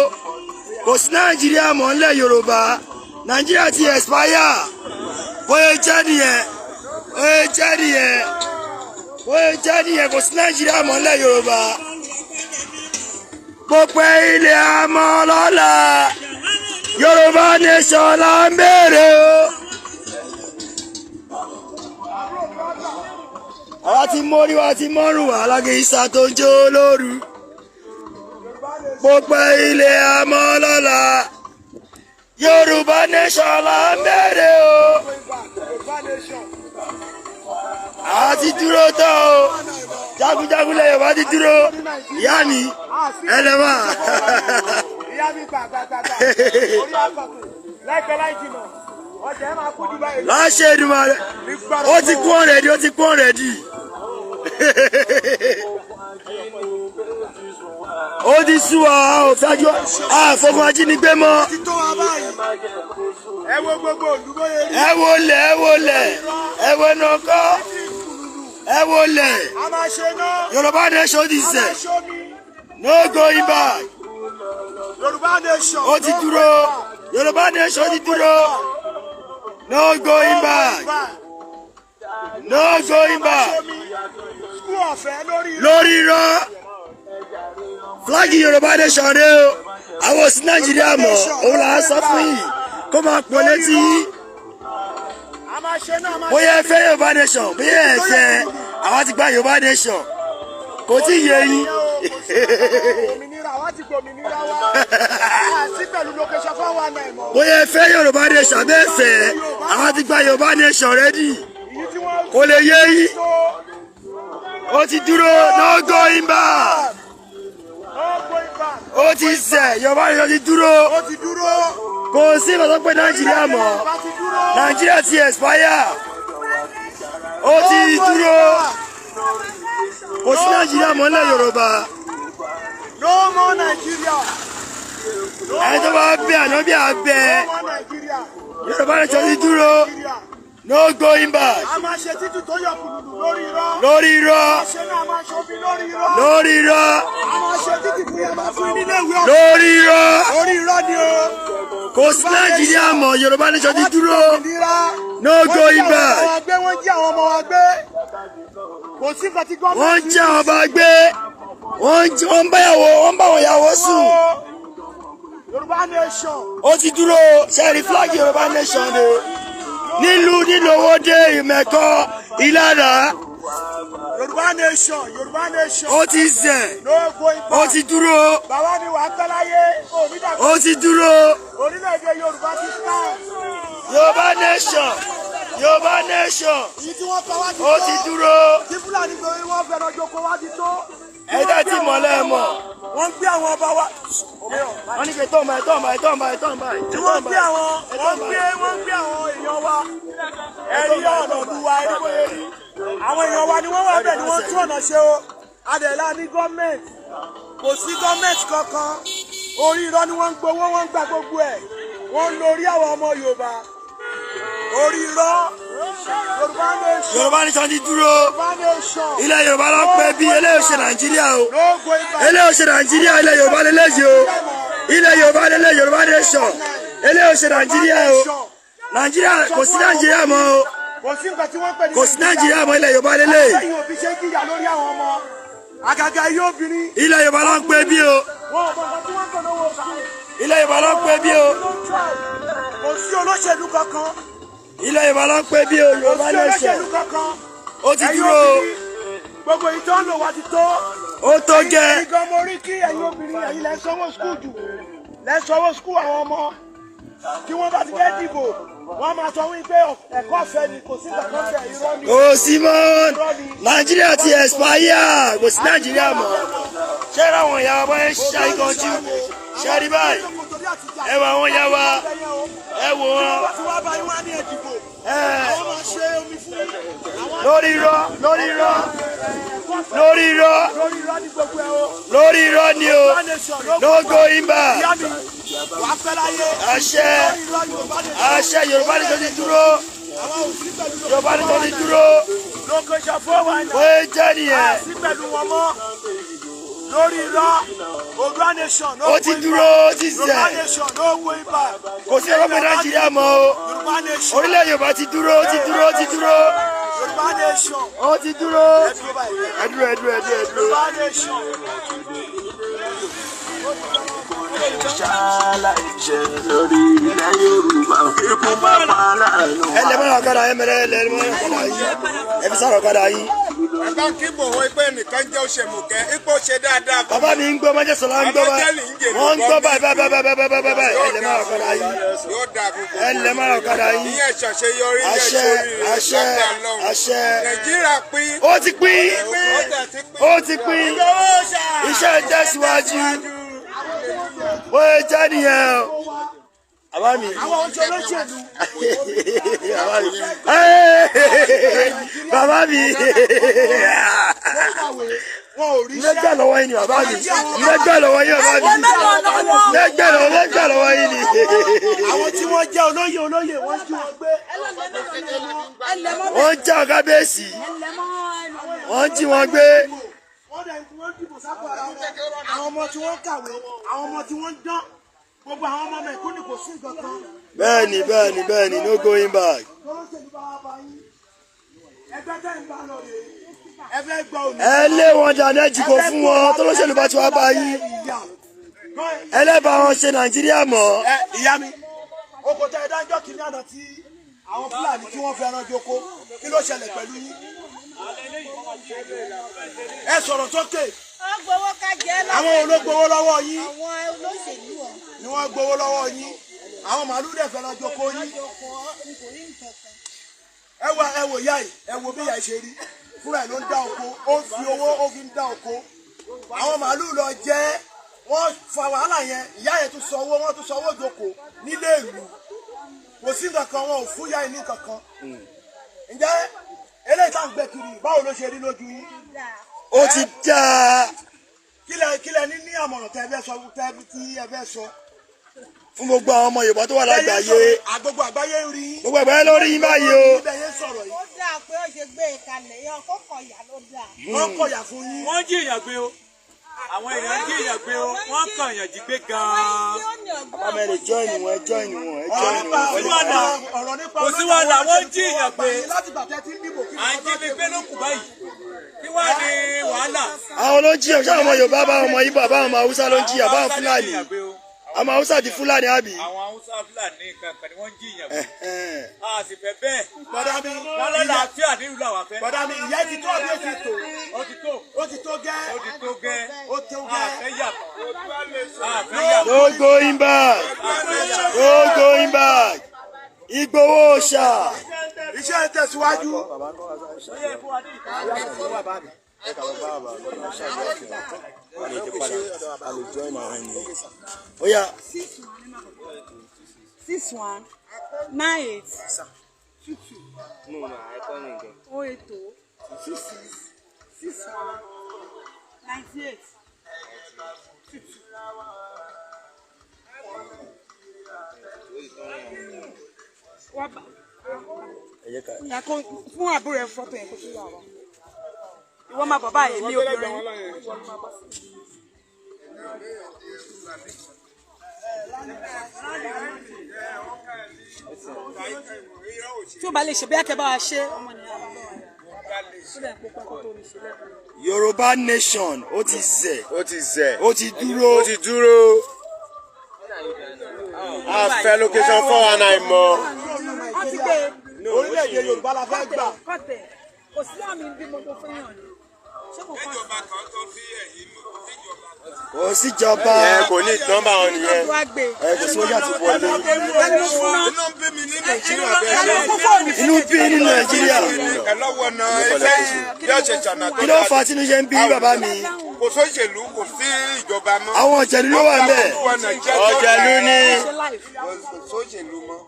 Kò sí Nàìjíríà mọ́ ńlẹ̀ Yorùbá. Nàìjíríà ti expire. Bóyá jẹ́ nìyẹn. Bóyá jẹ́ nìyẹn. Bóyá jẹ́ nìyẹn, kò sí Nàìjíríà mọ́ ńlẹ̀ Yorùbá. Gbogbo ilẹ̀ àmọ́ lọ́la. Yorùbá nation là ń béèrè o. Àwa ti mórí wa ti mọ́rùn wá alágé ìsà tó ń jó lóru. Gbogbo ilẹ̀ àmọ́ lọ́la. Yorùbá nation là ń béèrè o. Àwa ti dúró tán o. Jagunjagun lẹ̀ Yorùbá ti dúró. Ìyá mi, ẹlẹ́wà. Ìyá mi gbà gbà gbà gbà. Orí àkọ́kùn. Láìpẹ́ láì jìnà. Ọjà ẹ máa kú jù báyìí. Láṣẹ Èdùmàrè. Ó ti kú ọ̀rẹ́dì, ó ti kú ọ̀rẹ́dì. Ó ti sú wa, ò fẹ́jú àfọkùn ajínigbé mọ́. Ti tó wa báyìí. Ẹ wo gbogbo ìlú bóyá rí. Ẹ wo lẹ̀, ẹ wo lẹ̀, ẹ wo nọkọ́, ẹ wo lẹ̀. A máa ṣe náà. Yorùbá nation ti A sẹ̀. máa ṣomi. No going back. Yorùbá nation. Ó ti dúró. Yorùbá nation ti dúró. No going back. No going back. School ọ̀fẹ́ lórí Lórí irọ́. Flag Yorùbá nation rẹ o. Àwọn òsì Nàìjíríà mọ̀, òun là á sọ fún yìí. Kó máa pọ̀ létí yín. A máa ṣe náà, a máa Bóyá ẹ fẹ́ Yorùbá nation, bóyá ẹ fẹ́, àwa ti gba Yorùbá nation. Kò tí ì yé yín. Òmìnira, àwa ti gbòmìnira wa. Àti pẹ̀lú location 419 mọ́. Bóyá ẹ fẹ́ Yorùbá nation bẹ́ẹ̀ fẹ́, àwa ti gba Yorùbá nation ready. Èyí tí wọ́n Kò lè yé yín. tó Ó ti dúró, no going back. no going back. Ó ti sẹ̀, Yorùbá nation ti dúró. Ó ti dúró. Kò sí ìgbà tó pé Nàìjíríà mọ́. Yorùbá ti dúró. Nàìjíríà ti expire. Ó ti dúró. Kò sí Nàìjíríà mọ́ nílẹ̀ Yorùbá. No more Nigeria. Ẹni tó bá bẹ àná bí abẹ. No more Nigeria. Yorùbá nation ti dúró. Nigeria. No going back. A máa ṣe títù tó yọ kùlùlù lórí irọ́. Lórí irọ́. A ṣe náà, a máa ṣomi lórí irọ́. Lórí irọ́. A máa ṣe títì fún yẹn, máa fún yín nílé ìwé ọ̀fẹ́. Lórí irọ́. Lórí irọ́ ni o. Kò sí Nàìjíríà mọ́, Yorùbá nation ti dúró. Òmìnira. No going back. Wọ́n jí àwọn ọmọ wa gbé, wọ́n jí àwọn ọmọ wa gbé. Kò sí nǹkan tí gọ́ọ̀mẹ̀ntì. Wọ́n jí àwọn ọba gbé. Wọ́n bá àwọn ìyàwó sùn. Yorùbá nation. Ó ti dúró. Ṣẹ́ẹ̀rì flag Yorùbá nation ni. Nílùú nílùú Owódé, Ìmẹ̀kọ, Ìlànà. Yorùbá nation. Yorùbá nation. Ó ti zẹ̀. No going back. Ó ti dúró. Bàbá mi wà á pẹ́ láyé. Onídàgbà. Ó ti dúró. Orílẹ̀-èdè Yorùbá ti stand. Yorùbá nation. Yorùbá nation. Èyí tí wọ́n pa wá ti tó. Ó ti dúró. Tí Fúlàní gbé wọ́n fẹ́ràn joko wá ti tó. Ẹ̀dá tí mọ̀lẹ́ mọ̀. Wọ́n gbé àwọn ọba wa. Wọ́n ní kí tọ́ báyìí, tọ́ báyìí, tọ́ báyìí, tọ́ báyìí. Tí wọ́n gbé àwọn wọ́n gbé àwọn èèyàn wa. Ẹ̀rí ọ̀nà ìlú wa, ẹ̀rí bóyá rí. Àwọn èèyàn wa ni wọ́n wà bẹ́ẹ̀ ni wọ́n tún ọ̀nà ṣe o. Adẹ̀lá ní gọ́ọ̀mẹ̀ntì. Kò sí gọ́ọ̀mẹ̀ntì kankan. Orí irọ́ ni wọ́n ń gbowó, wọ́n ń gba gbogbo ẹ̀. Wọ́n ń lo orí àwọn ọmọ Yorùbá. Orí irọ́. Yorùbá nation. Yorùbá nation ti dúró. Yorùbá nation. Ilẹ̀ Yorùbá ló pẹ́ bí eléyìí ṣe Nàìjíríà o. No going back. Eléyìí ṣe Nàìjíríà, ilẹ̀ Yorùbá lélẹ́yìí o. Ilẹ̀ Yorùbá lélẹ́yìí, Yorùbá nation. Eléyìí ṣe Nàìjíríà o. Nàìjíríà kò sí Nàìjíríà mọ́ o. Kò sí nǹkan tí wọ́n pè ní Kò sí Nàìjíríà mọ́, ilẹ̀ Yorùbá lélẹ́yìí. Àtẹ̀yìn òbí ṣe ń jìyà lórí àwọn ọmọ. Àgàgà iye obìnrin. Ilẹ̀ Yorùbá ló pẹ́ bí o. Wọn ò mọ nǹkan tí wọ́n ń pè lówó sùn. Ilẹ̀ Yorùbá ló pẹ́ bí o. Ló ń try. Kò sí olóṣèlú kankan. Ilẹ̀ Yorùbá ló ń pè bí o, Yorùbá Kò sí nation. olóṣèlú kankan. Ó ti Ẹ̀yin dúró o. obìnrin, gbogbo èyí tó ń lò wá ti tó. Ó tó gẹ́. Ẹ̀yin gan mo rí kí ẹ̀yin obìnrin, ẹ̀yin lẹ́ ń sanwó school jù, lẹ́ ń sanwó school àwọn ọmọ. Tí wọ́n bá ti fẹ́ dìbò, wọ́n máa sọ wípé ẹ̀kọ́ ọ̀fẹ́ ni, kò sí nǹkan kan bẹ́ẹ̀, irọ́ ni. Kò sí mọ́, Nàìjíríà ti expire, kò sí Nàìjíríà mọ́. Ṣé ráwọn ìyá wa bá ń ṣàìkànjú? Ṣé rí báyìí? Ẹ wọ àwọn ìyá wa, ẹ wò wọn. Wọ́n ti wá bá yín wá ní ẹ dìbò. Àwọn máa ṣe omi fún yín. Lórí irọ́, lórí irọ́, lórí irọ́, Lórí irọ́ ní gbogbo ẹ̀ o. lórí irọ́ ni o. Yorùbá nation ló No going back. Ìyá mi, wàá fẹ́ láyé. Àṣẹ, Lórí irọ́ Yorùbá nation. àṣẹ, Yorùbá nation ti dúró. Àwọn ò sí pẹ̀lú Yorùbá nation ti dúró. Location 419. Bóyá jẹ́ nìyẹn. Sí pẹ̀lú wọn mọ́. Lórí irọ́, Oòduà nation ló Ó ti dúró, ó ti Yorùbá zẹ̀. nation ló wo ibà. Kò sí ọlọ́pàá Nàìjíríà mọ́ o. Yorùbá nation. Orílẹ̀ Yorùbá ti dúró, ó ti dúró, ó ti dúró. Yorùbá nation. Ó ti dúró. Ẹ dúró báyìí. Ẹ dúró, ẹ dúró, ẹ dúró, ẹ dúró. Yorùbá nation. Ṣáláìṣe lórí ilẹ̀ Yorùbá, ikú bá pa láàánú. Ẹ lẹ mọ́ra ọ̀kadà, ẹ mẹ́rẹ́, ẹ lẹ mọ́ra ọ̀kadà yín. Ẹ fi sára ọ̀kadà yín. Ẹ bá kí bòwó pé nìkan jẹ́ òṣèmùkẹ́, ipò ṣe dáadáa. Bàbá mi ń gbọ́, Májẹ̀sọ́lá ń gbọ́ báyìí. Wọ́n ń gbọ́ báyìí báyìí báyìí báyìí báyìí báyìí. Ẹ lẹ mọ́ra ọ̀kadà yín. Yóò dáa gbogbo. Ẹ lẹ mọ́ra ọ̀kadà yín. Ìyẹn ṣàṣeyọrí, ìyẹn Àṣẹ, ṣoríire, àṣẹ, lágbára Ọlọ́run. àṣẹ. Nàìjíríà pín. Ó ti pín. Ó tẹ̀ ti pín. Ó ti pín. Iṣẹ́ ń tẹ̀síwájú. Bóyá jẹ́ nìyẹn o. Bàbá mi. Àwọn oúnjẹ olóṣèlú. Bàbá mi. Bàbá mi. Wọn ò rí Ilé gbà lọ́wọ́ yín ni bàbá mi. Ilé gbà lọ́wọ́ yín bàbá mi. Ilé gbà lọ́wọ́, ilé gbà lọ́wọ́ yín ni. Àwọn tí wọ́n jẹ́ olóyè olóyè, wọ́n jí wọn gbé. Wọ́n ń já kábíyèsí. Wọ́n ń jí wọn gbé. Wọ́n dẹ̀ wọ́n dìbò sápò ara wọn. Àwọn ọmọ tí wọ́n kàwé, àwọn ọmọ tí wọ́n ń dán. Gbogbo àwọn ọmọ mẹ̀kúnnù, kò sí nǹkan kan. Bẹ́ẹ̀ni, bẹ́ẹ̀ni, bẹ́ẹ̀ni, no going back. Olóṣèlú bá wá bá yín. Ẹgbẹ́ tẹ́ ń bá lọ rèé. Ẹ fẹ́ gba òmìnira. Ẹ lé wọn dànù, ẹ jìbò fún wọn tọ́lọ́ṣèlú bá ti wá bá yín. Ẹ lẹ́bàá wọn ṣe Nàìjíríà mọ́. Ẹ ìyá mi, oko tẹ ẹ dájọ́ kìíní àná tí àwọn Fúlàní tí wọ́n fẹ́ràn joko, kí ló ṣẹlẹ̀ pẹ̀lú yín? Ẹ sọ̀rọ̀ sókè. Wọ́n gbowó ká jẹ́ lọ́wọ́. Àwọn ológbowó lọ́wọ́ yín? Àwọn olóṣèlú ọ̀. Ni wọ́n gbowó lọ́wọ́ yín. Àwọn màálù dẹ̀ fẹ́ràn joko yín. Ẹ wo, ẹ wo ìyá yìí, ẹ wo bí ìyá yìí ṣe rí. Fúnra ẹ̀ ló ń dá oko, ó ń fi owó, ó fi ń dá oko. Àwọn màálù lọ jẹ́, wọ́n fa wàhálà yẹn, ìyá yẹn tún sanwó, wọ́n tún sanwó ìjókòó nílé ìlú. Kò sí nǹkan kan, wọn ò fún ìyá yìí ní nǹkan kan. Ǹjẹ́ eléyìí tá à ń gbé kiri, báwo ló ṣe rí lójú yín? Ó ti dáa. Kílẹ̀ ní àmọ̀ràn tẹ́ ẹ fẹ́ sọ, tẹ́ tí ẹ fẹ́ sọ fún gbogbo àwọn ọmọ Yorùbá tó wà lágbàáyé? Gbogbo àgbáyé ń rí yín. Gbogbo àgbáyé ló rí yín báyìí o. Ibẹ̀ yẹn sọ̀rọ̀ yìí. Ó dáa pé ó ṣe gbé e kalẹ̀ yọ kókò ìyá ló dáa. Wọ́n kọ̀yà fún yín. Wọ́n jí èèyàn gbé o, àwọn èèyàn jí èèyàn gbé o, wọ́n kàn èèyàn jí gbé gan-an. Bàbá mi, ẹ lè join wọn, ẹ join wọn, ẹ Ọ̀rọ̀ join nípa wọn. Kò sí wàhálà. Ọ̀rọ̀ nípa Kò sí wàhálà, wọ́n jí èèyàn gbé. Láti gbà tẹ́ tí ń dìbò, kí À ń jí mi gbé ló kù báyìí, kí wàá ní wàhálà? Àwọn ló ń jiyàn, ṣé àwọn ọmọ Yorùbá bá àwọn ọmọ Ìgbò, àbáwọn ọmọ Haúsá ló ń jiyàn, àbáwọn Àwọn Haúsá ló ń Fúlàní? jiyàn gbé o. Àwọn Haúsá àti Fúlàní, àbí? Àwọn Haúsá, Fúlàní kankan ni wọ́n ń jiyàn gbé, a sì fẹ́ bẹ́ẹ̀. Bọ̀dá mi, Wọ́n lálàáfíà nílùú làwọn fẹ́. bọ̀dá mi, ìyá ti tó àbí ó ti tó? Ó ti tó. Ó ti tó gẹ́. Ó ti tó gẹ́. Ó tó gẹ́. Àfẹ́ yàtọ̀, àfẹ́ yàtọ̀. No going back, no going back. Ìgbòho ṣá. Iṣẹ́ ń tẹ̀síwájú. Ó yá. 6198 22 080 26 61 98 22. Wá bá ìyá kó fún àbúrò ẹ fọ́tò yẹn kó tó yà wá. Ìwọ máa bọ̀ báyìí ní obìnrin. Ìwọ ló máa bọ̀ sí. Tí o bá lè ṣe bí akẹ́ bá wa ṣe ọmọ nìyá wa bá wa yà. Ó dẹ̀ kó pẹ́ kó tó lè ṣe lẹ́kọ̀ọ́. Yorùbá nation, ó ti zẹ̀. Ó ti zẹ̀. Ó ti dúró. Ó ti dúró. A fẹ́ location 419 mọ́. Orílẹ̀-èdè Yorùbá la fẹ́ gbà. Kò sí àmì bí mo kò fẹ́ yàn ni. Ṣé kò kọ́ Kò síjọba. Ẹ kò ní nọ́mbà wọn nìyẹn. Ẹ kò sí wọ́n àti wọlé. Inú ń bí mi ní Nàìjíríà bẹ́ẹ̀ ṣe. Inú bí nínú Nàìjíríà. Ẹ lọ́wọ́ náà ẹ fẹ́ bí ọ̀sẹ̀ ṣànà tó Kí ló fà á tínú ṣe ń bí bàbá mi? Kò sóṣèlú, kò sí ìjọba mọ́. Àwọn ọ̀jẹ̀lú ló wà ńbẹ̀. Ọ̀jẹ̀lú ni. Kò sóṣèlú mọ́.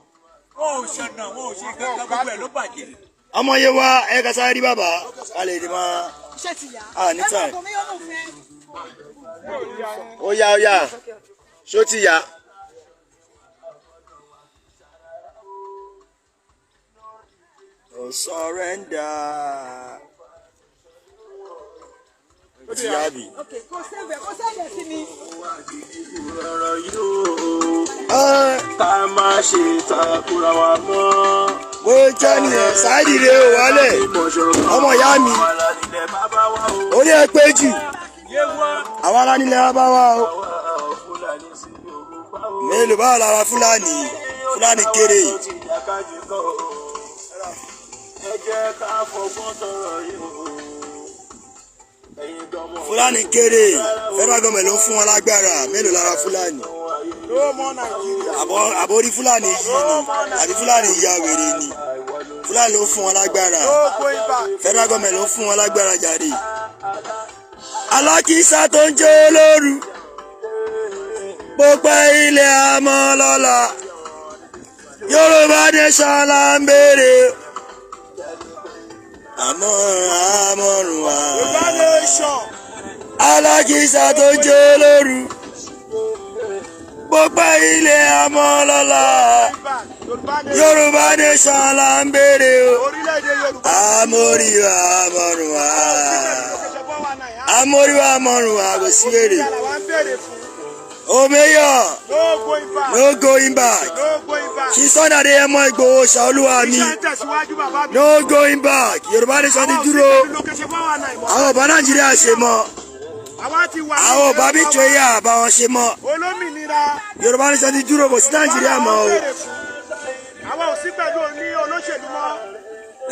Wọn ò ṣọ̀nà, wọn ò ṣe kankan, gbogbo ẹ̀ ló bàjẹ́. Ọmọ yẹn wá ẹ ká sáré rí bàbá ká lè rí máa. Ṣé ti yá? Ah, ní time. Ó yá, ó yá, ṣó ti yá? No surrender. Ó ti yá bì. Ok, kò sẹ́fẹ̀, kò sẹ́fẹ̀ sí mi. Ọ̀rọ̀ yóò ká má ṣe takura wa mọ́. Bó jẹ́ nìyẹn, Saheed rèé o wálẹ̀. Ọmọ ìyá mi. Orí ẹ pé jù. Àwọn ará nílẹ̀ wa bá wá o. Mélòó báwo lára Fúlàní? Fúlàní kéré. Ẹ jẹ́ ká fọgbọ́n sọ̀rọ̀ yìí o. Fúlàní kéré. Federal government ló ń fún wọn lágbára. Mélòó lára Fúlàní? Àbórí Fúlàní yìí ni àbí Fúlàní ya wèrè ni? Fúlàní ló ń fún wọn lágbára. Federal government ló ń fún wọn lágbára jàre. Alákìísà tó ń jó lóru. Gbogbo ilẹ̀ àmọ́ lọ́la. Yorùbá nation là ń béèrè. Àmọ́ àmọ́rùn wa. Yorùbá nation. Alákìísà tó ń jó lóru. Gbogbo ilẹ̀ àmọ́ lọ́la. Yorùbá nation là ń béèrè o. Orílẹ̀-èdè Yorùbá. Àmóríwá àmọ́rùn wa. Àmóríwá àmọ́rùn wa kò sí èrè. Làwa ń béèrè fún. Omeyo, No going back. no going back. No going back. Ṣí Sunday Adéyẹmọ Ìgbòho Ṣàolúwa mi. Iṣẹ́ ń tẹ̀síwájú bàbá mi. No going back. Yorùbá nation ti dúró. Location 419 mọ́. Àwọn ọba Nàìjíríà ṣe mọ́. Àwa ti wà ní Àwọn ọba bíjọyà bá wọn ṣe mọ́. Olómìnira. Yorùbá nation ti dúró, kò sí Nàìjíríà mọ́ o. Àwa ò sí pẹ̀lú òní olóṣèlú mọ́.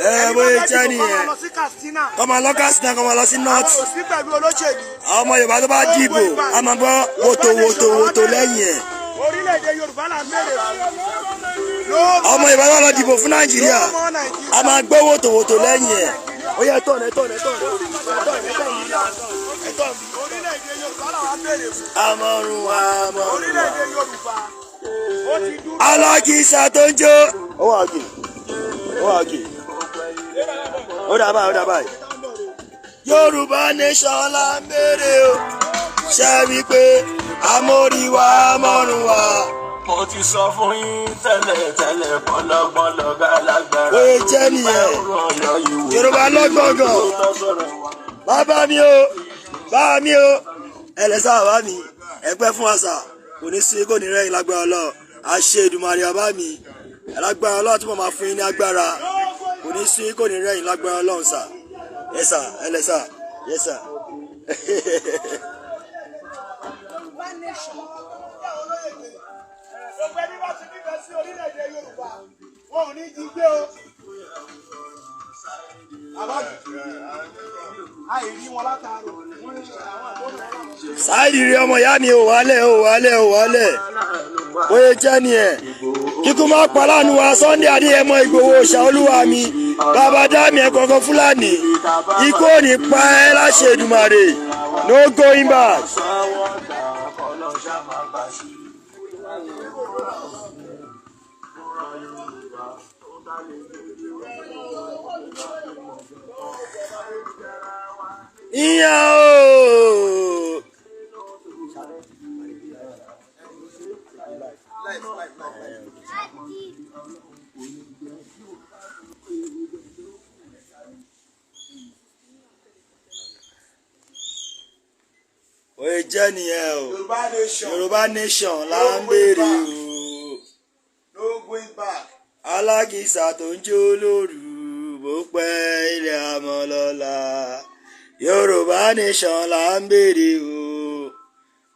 Ẹ bóyá jẹ́ nìyẹn. Kọ́ máa lọ sí Katsina. Kọ́ máa lọ Katsina, kọ́ máa lọ sí North. Àwa ò sí pẹ̀lú olóṣèlú. Àwọn ọmọ Yorùbá tó bá dìbò, a máa gbọ́ wòtò wòtò wòtò lẹ́yìn ẹ̀. Orílẹ̀-èdè Yorùbá là ń béèrè fún. Ọmọ Yorùbá tó lọ dìbò fún Nàìjíríà, a máa gbọ́ wòtò wòtò lẹ́yìn ẹ̀. Ó yẹ tọ̀nà tọ̀nà tọ̀nà tọ̀nà tọ̀nà. Orílẹ̀-èdè Yorùbá là ń béèrè fún. Àmọ̀rùn àmọ̀rùn. Orílẹ̀-èdè Yorùbá. Ó ti dúró. Alákìísà tó ń jó. Ó wà òkè. Ó wà òkè. Ó dà báyìí, ó dà báyìí. Yorùbá nation là ń béèrè o. Ṣé wípé amóríwá mọ́rùn wa. Mo ti sọ fún yín tẹ́lẹ̀ tẹ́lẹ̀, bọ́lọ́gbọ́n lọ́gá lágbára. Oye jẹ́ nìyẹn. Yorùbá lọ́gbọ̀ngàn. Bàbá mi o, bàbá mi o. Ẹ lẹ sá bàbá mi. Ẹ pẹ́ fún àṣà. Kò ní sí kò ní rẹ́yìn lágbára Ọlọ́run. Àṣẹ Èdùmàrè bàbá mi. Lágbára Ọlọ́run tí mo máa fún yín ní agbára. Kò ní sí kò ní rẹ́yìn lágbára Ọlọ́run sà. Ẹ sà, ẹ lẹ sà. Yẹ sà. Yorùbá nation. Gbogbo ẹni bá ti nífẹ̀ẹ́ sí orílẹ̀-èdè Yorùbá, wọn ò ní jí gbé o. Bàbá mi, àìrí wọn látàárọ̀, wọ́n ní àwọn àbúrò wọn láwọn. Saheed rí ọmọ ìyá mi ò wálẹ̀ ò wálẹ̀ ò wálẹ̀. Bóyá jẹ́ nìyẹn. Kíkú máa pa láàánú wa Sunday Adéyẹmọ Ìgbòho Ṣàolúwa mi. Bàbá dáàmì ẹ̀kọ̀ọ̀kan Fúlàní. Ikú ò ní pa ẹ́ láṣẹ Èdùmàrè. No going back. Ìyá o. Oye jẹ́ nìyẹn o. Yorùbá nation. Yorùbá nation là ń béèrè o. No going back. Alákìísà tó ń jó lóru bó pẹ́ ilẹ̀ àmọ́ lọ́la. Yorùbá nation là ń béèrè o.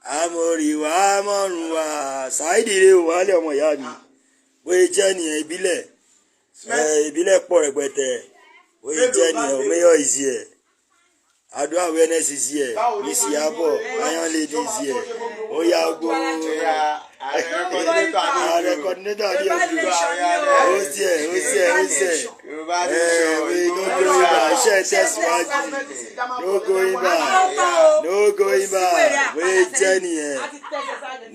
Amóríwá mọ́rùn wá Saheed rè wálé ọmọ ìyá mi bóyá jẹ́ nìyẹn ìbílẹ̀ ìbílẹ̀ pọ̀ rẹpẹtẹ bóyá jẹ́ nìyẹn omeyo is here, Ado awareness is here, Miss Iyabo Iron Lady is here, oya gbó ààrẹ coordinator adé ojú ó tiẹ̀ ó tiẹ̀ ó tiẹ̀ ẹ̀ no going back, iṣẹ́ tẹ̀síwájú, no going back, no going back, bóyá jẹ́ nìyẹn,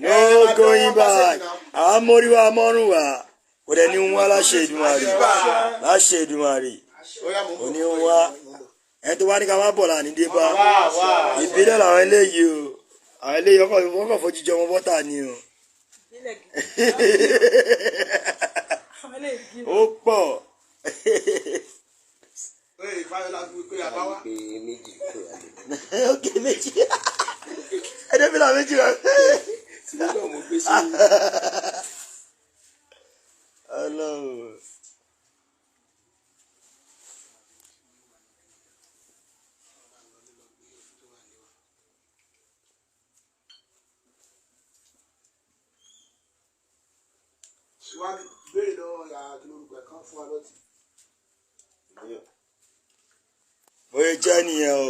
no going back, àwọn amóríwá amọ́rùnwá kò dẹ̀ ní ń wá láṣẹ Èdùmàrè, láṣẹ Èdùmàrè kò ní ń wá. Ẹni tó wá ní ká má bọ̀ là ní dé bá ìbílẹ̀ làwọn eléyìí o, àwọn eléyìí wọ́n kàn fojú jọ ọmọ bọ́tà ni o. Ó pọ̀. Ok méjì ẹ̀ẹ́dẹ́gbẹ̀lá méjì rẹ̀. Ọlọ́run. Béèrè lọ́wọ́ yàrá kí lórúkọ ẹ̀ kan fún wa lọ́tì. Bóyá jẹ́ nìyẹn o,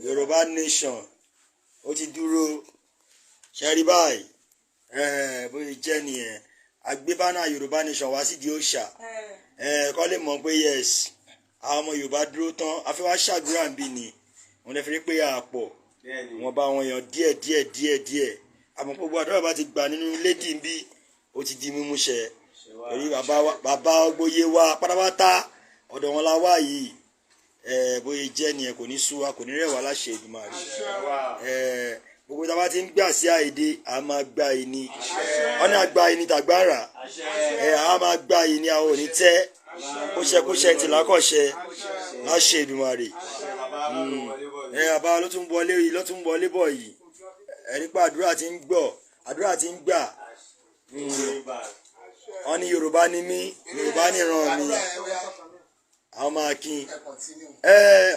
Yorùbá nation ó ti dúró ṣẹ́rí báyìí, bóyá jẹ́ nìyẹn agbébánà Yorùbá nation wá sídìí òòṣà kọ́ lè mọ̀ pé yes àwọn ọmọ Yorùbá dúró tán, àfi wá ṣàdúrà ń bí ni wọ́n lè fi rí pé àpọ̀ wọ́n bá wọn yàn díẹ̀ díẹ̀ díẹ̀ díẹ̀, àmọ́ gbogbo àdúrà bá ti gbà nínú lédì ń bí ó ti di mímúṣẹ. Torí bàbá Ògbóyè wa pátápátá ọ̀dọ̀ wọn la wá yìí, bóyá jẹ́ nìyẹn kò ní sú wa kò ní rẹ̀ wá láṣẹ Èdùmàrè. Gbogbo tá a bá ti ń gbà sí àìdè a máa gba ìní, ọ̀nà àgbà ìní tàgbára, a máa gba ìní, àwọn ò ní tẹ́ kóṣẹkóṣẹ tìlákọ̀ṣẹ láṣẹ Èdùmàrè. Bàbá ló tún wọlé yìí, ló tún wọlé bọ̀ yìí, ẹni pé àdúrà ti ń gbọ́, àdúrà ti ń gbà. Wọ́n ní Yorùbá ní mí, Yorùbá ní ìran mi, àwọn máa kí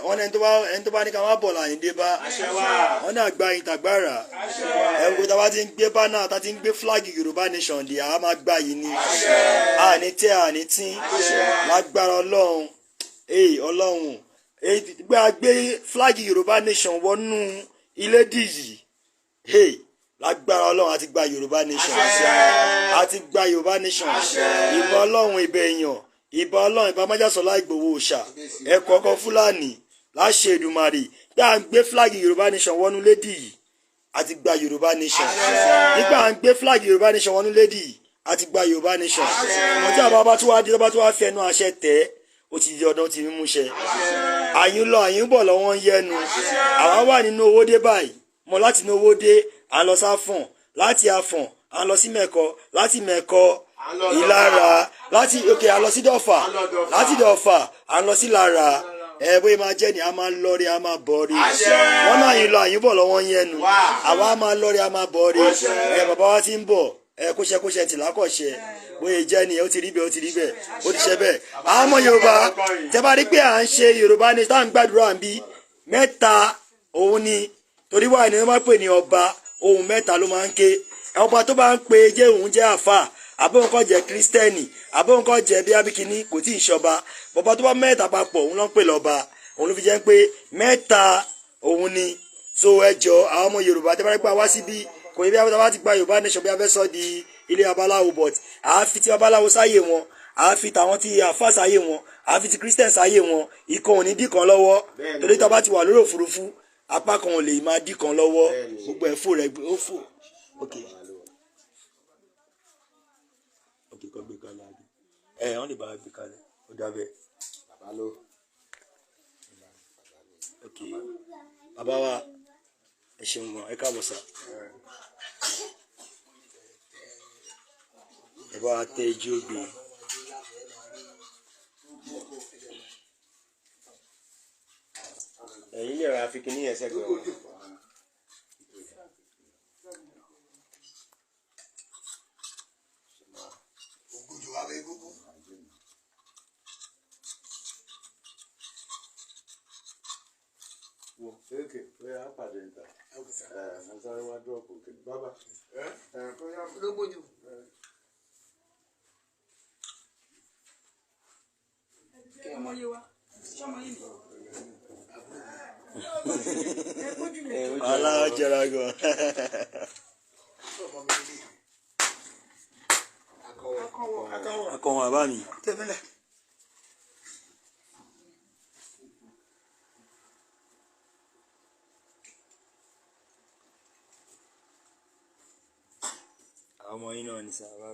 wọ́n ní ẹni tó bá ní ká má bọ̀ láyìn dé bá, wọ́n ní àgbà yìí tàgbára. Ẹ̀wọ̀n kò tá a bá ti ń gbé bánà, tá a ti ń gbé fúláàgì Yorùbá nation dé, àá máa gbà yìí ni, àní tẹ́ àní tín lágbára Ọlọ́run. Ọlọ́run gbé fúláàgì Yorùbá nation wọnú ilé dìyì lágbára Ọlọ́run, àti gba Yorùbá nation, àti gba Yorùbá nation. Ìbà Ọlọ́run, ìbà èèyàn, ìbà Ọlọ́run, ìbà májàsọ́lá Ìgbòho òòṣà, ẹ̀kọ́ ọkọ̀ Fúlàní láṣẹ Èdùmàrè. Gbà ń gbé fúláàgì Yorùbá nation wọnú lédì yìí, àti gba Yorùbá nation. Nígbà ń gbé fúláàgì Yorùbá nation wọnú lédì yìí, àti gba Yorùbá nation. Ọmọ tí àbá bá tún wá dé, tó bá tún wá fi ẹnu àṣẹ tẹ̀, ó ti di ọdún tí mímú ṣẹ. Àyùn lọ àyùn bọ̀ lọ́wọ́ ń yẹnu. Àwa wà nínú owó dé báyìí, mọ láti inú owó dé à ń lọ sáfọ̀n, láti Àfọ̀n à ń lọ sí Mẹ̀kọ, láti Mẹ̀kọ Ìlara, láti òkè à ń lọ sí Dọ̀fà, láti Dọ̀fà à ń lọ sí Ìlara. Bóyá máa jẹ́ ni a máa lọ rí, a máa bọ̀ rí. Wọ́n náà yín lọ àyín bọ̀ lọ́wọ́ ń yẹnu. Àwa máa lọ rí, a máa bọ̀ rí. Bàbá wa ti ń bọ̀, kóṣẹkóṣẹ tìlákọ̀ṣẹ, bóyá jẹ́ ni ó ti rí bẹ́ẹ̀, ó ti rí bẹ́ẹ̀, ó ti ṣe bẹ́ẹ̀. Àwọn ọmọ Yorùbá tẹ́ bá rí pé à ń ṣe Yorùbá ni tá à ń gbàdúrà ń bí mẹ́ta òun ni, torí wà ní wọ́n máa pè ní ọba, ohun mẹ́ta ló máa ń ké. Ọba tó bá ń pe jẹ́ òun jẹ́ àfà, àbóhùn kan jẹ́ kírísítẹ́nì, àbóhùn kan jẹ́ bí abikini, kò tí ì ṣọba. Bọ̀bá tó bá mẹ́ta papọ̀ òun ló ń pè lọ́ba, òun ló fi jẹ́ pé mẹ́ta òun ni. So ẹ jọ àwọn ọmọ Yorùbá tẹ́ bá rí pé wá síbí, kò ní bí abẹ́ta bá ti gba Yorùbá nation bí abẹ́ sọ di ilé babaláwo, but àáfi ti babaláwo sáyè wọn, àáfi tàwọn ti àfà sáyè wọn, àáfi ti kírísítẹ́nì sáyè wọn, ìkan ò ní dì kan lọ́wọ́. Torí tó bá ti wà lórí òfurufú, apá kan ò lè máa dì kan lọ́wọ́, gbogbo ẹ̀ fò rẹ̀ ó fò. Ok ok, kọ́ gbé kalẹ̀ àbí wọ́n lè bá gbé kalẹ̀, ó dábẹ́. Ok bàbá wa ẹ ṣeun gan, ẹ káàbọ̀ sà. Ẹ bá wa tẹ ijó gbé. Ẹ̀yin lè ra fikini yẹn sẹ́gbẹ̀ẹ́ wọn. Mo sáré wá dúrọ̀pù kìnnì. Bàbá. Ológbòjò. Ọmọ yé wa, sọmọ yìí ni. Aláwọ̀ jẹra gan. Akọ̀wọ̀ bàbá mi. Tẹ̀mílẹ̀. Àwọn ọmọ yín náà ní sábà.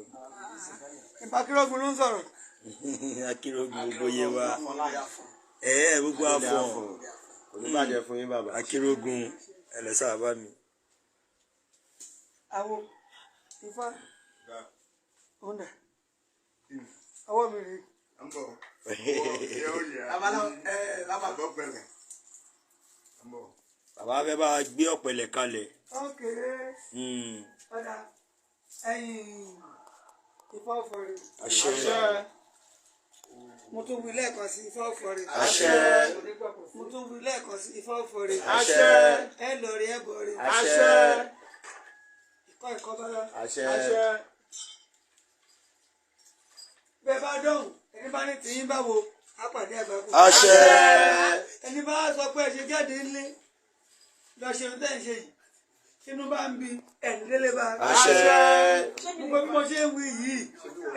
Ìbákírógun ló ń sọ̀rọ̀. Akírógun gbogbo yé wa. Gbogbo afọ. Kò ní bàjẹ́ fún yín bàbá. Akírógun ẹlẹ́sà bàbá mi. Àwo Ifá ọ̀nà ọwọ́ mi rèé. Bàbá fẹ́ bá gbé ọ̀pẹ̀lẹ̀ kalẹ̀. Ókè ọ̀dà ẹ̀yìn Ifá ọ̀fọ̀rẹ̀. Àṣẹ. Mo tún wí lẹ́ẹ̀kan sí Ifá ọ̀fọ̀rẹ̀. Àṣẹ. Mo tún wí lẹ́ẹ̀kan sí Ifá ọ̀fọ̀rẹ̀. Àṣẹ. Ẹ lọ rí ẹ bọ̀ rí. Àṣẹ. Ìkọ́ ìkọ́ bára. Àṣẹ. Bẹ́ẹ̀ bá dọ̀hùn, ẹni bá ní tìyín báwo, á pàdé àgbákò. Àṣẹ. Ẹni bá sọ pé ẹ ṣe jáde ńlé, lọ ṣe ohun tẹ́ ń ṣe yìí. Inú bá ń bi ẹni délé bá. Àṣẹ. Gbogbo bí mo ṣe ń wí yìí,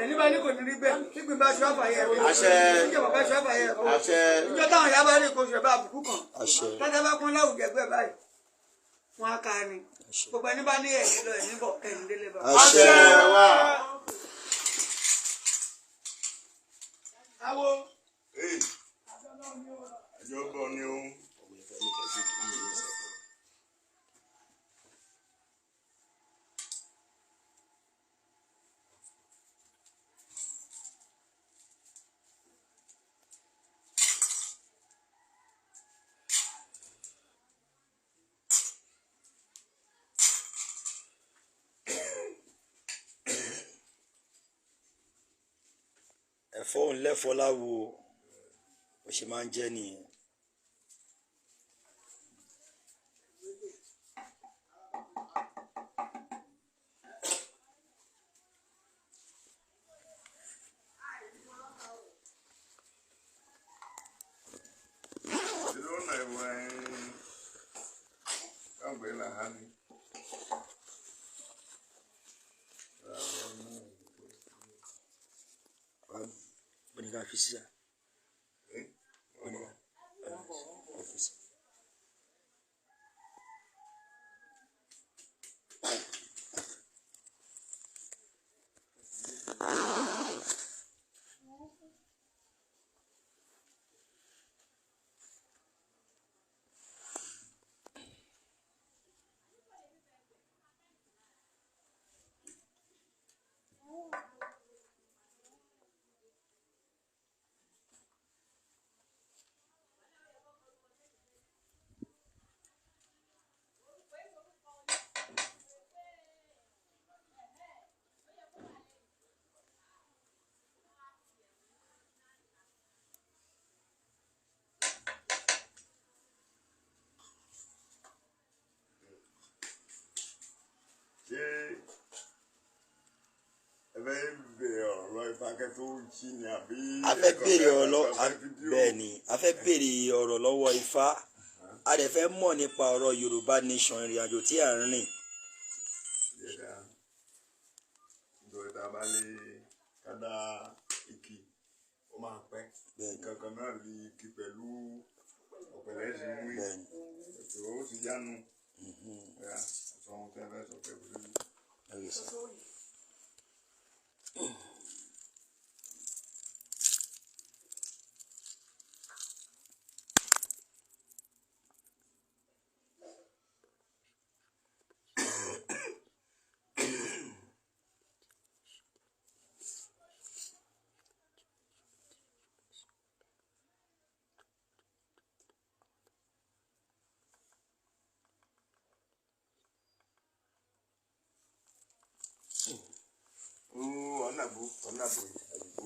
ẹni bá ní kò ní rí bẹ́ẹ̀, nígbìn bá ṣọ́ àfàyẹ ẹ̀kọ́. Àṣẹ. Níjọba bá ṣọ́ àfàyẹ ẹ̀kọ́. Àṣẹ. Ìjọ táwọn ìyá bá rí kò ṣe bá àbùkù kan. Àṣẹ. Tọ́jà bá kún láwùjọ ẹgbẹ́ báyìí, wọ́n á ká ni. Gbogbo ẹni bá ní ẹ̀yìn lọ ẹ̀yìn bọ̀ ẹ̀yìn délé bá. Àṣẹ. Awo. Àjọbọ ni ó. Ẹ̀fọ́ òun lẹ́fọ́ láwo bó ṣe máa ń jẹ́ nìyẹn. Ṣé ẹ fẹ́ bèrè ọ̀rọ̀ Ifákẹ́ tó ń ṣí ni àbí? A fẹ́ bèrè ọ̀rọ̀ bẹ́ẹ̀ ni, a fẹ́ bèrè ọ̀rọ̀ lọ́wọ́ Ifá, a dẹ̀ fẹ́ mọ̀ nípa ọ̀rọ̀ Yorùbá Nation, ìrìn àjò tí à ń rìn. Nítorí tá a bá lè kádà ìkì, ó máa pẹ́. Kankan náà lè kí pẹ̀lú ọ̀pẹ̀lẹ̀ ṣe ń wí. Ètò ó ti yánu. Sọ ohun tẹ́ fẹ́ sọ pé kò sí. Ọ̀nàbù àdìgbò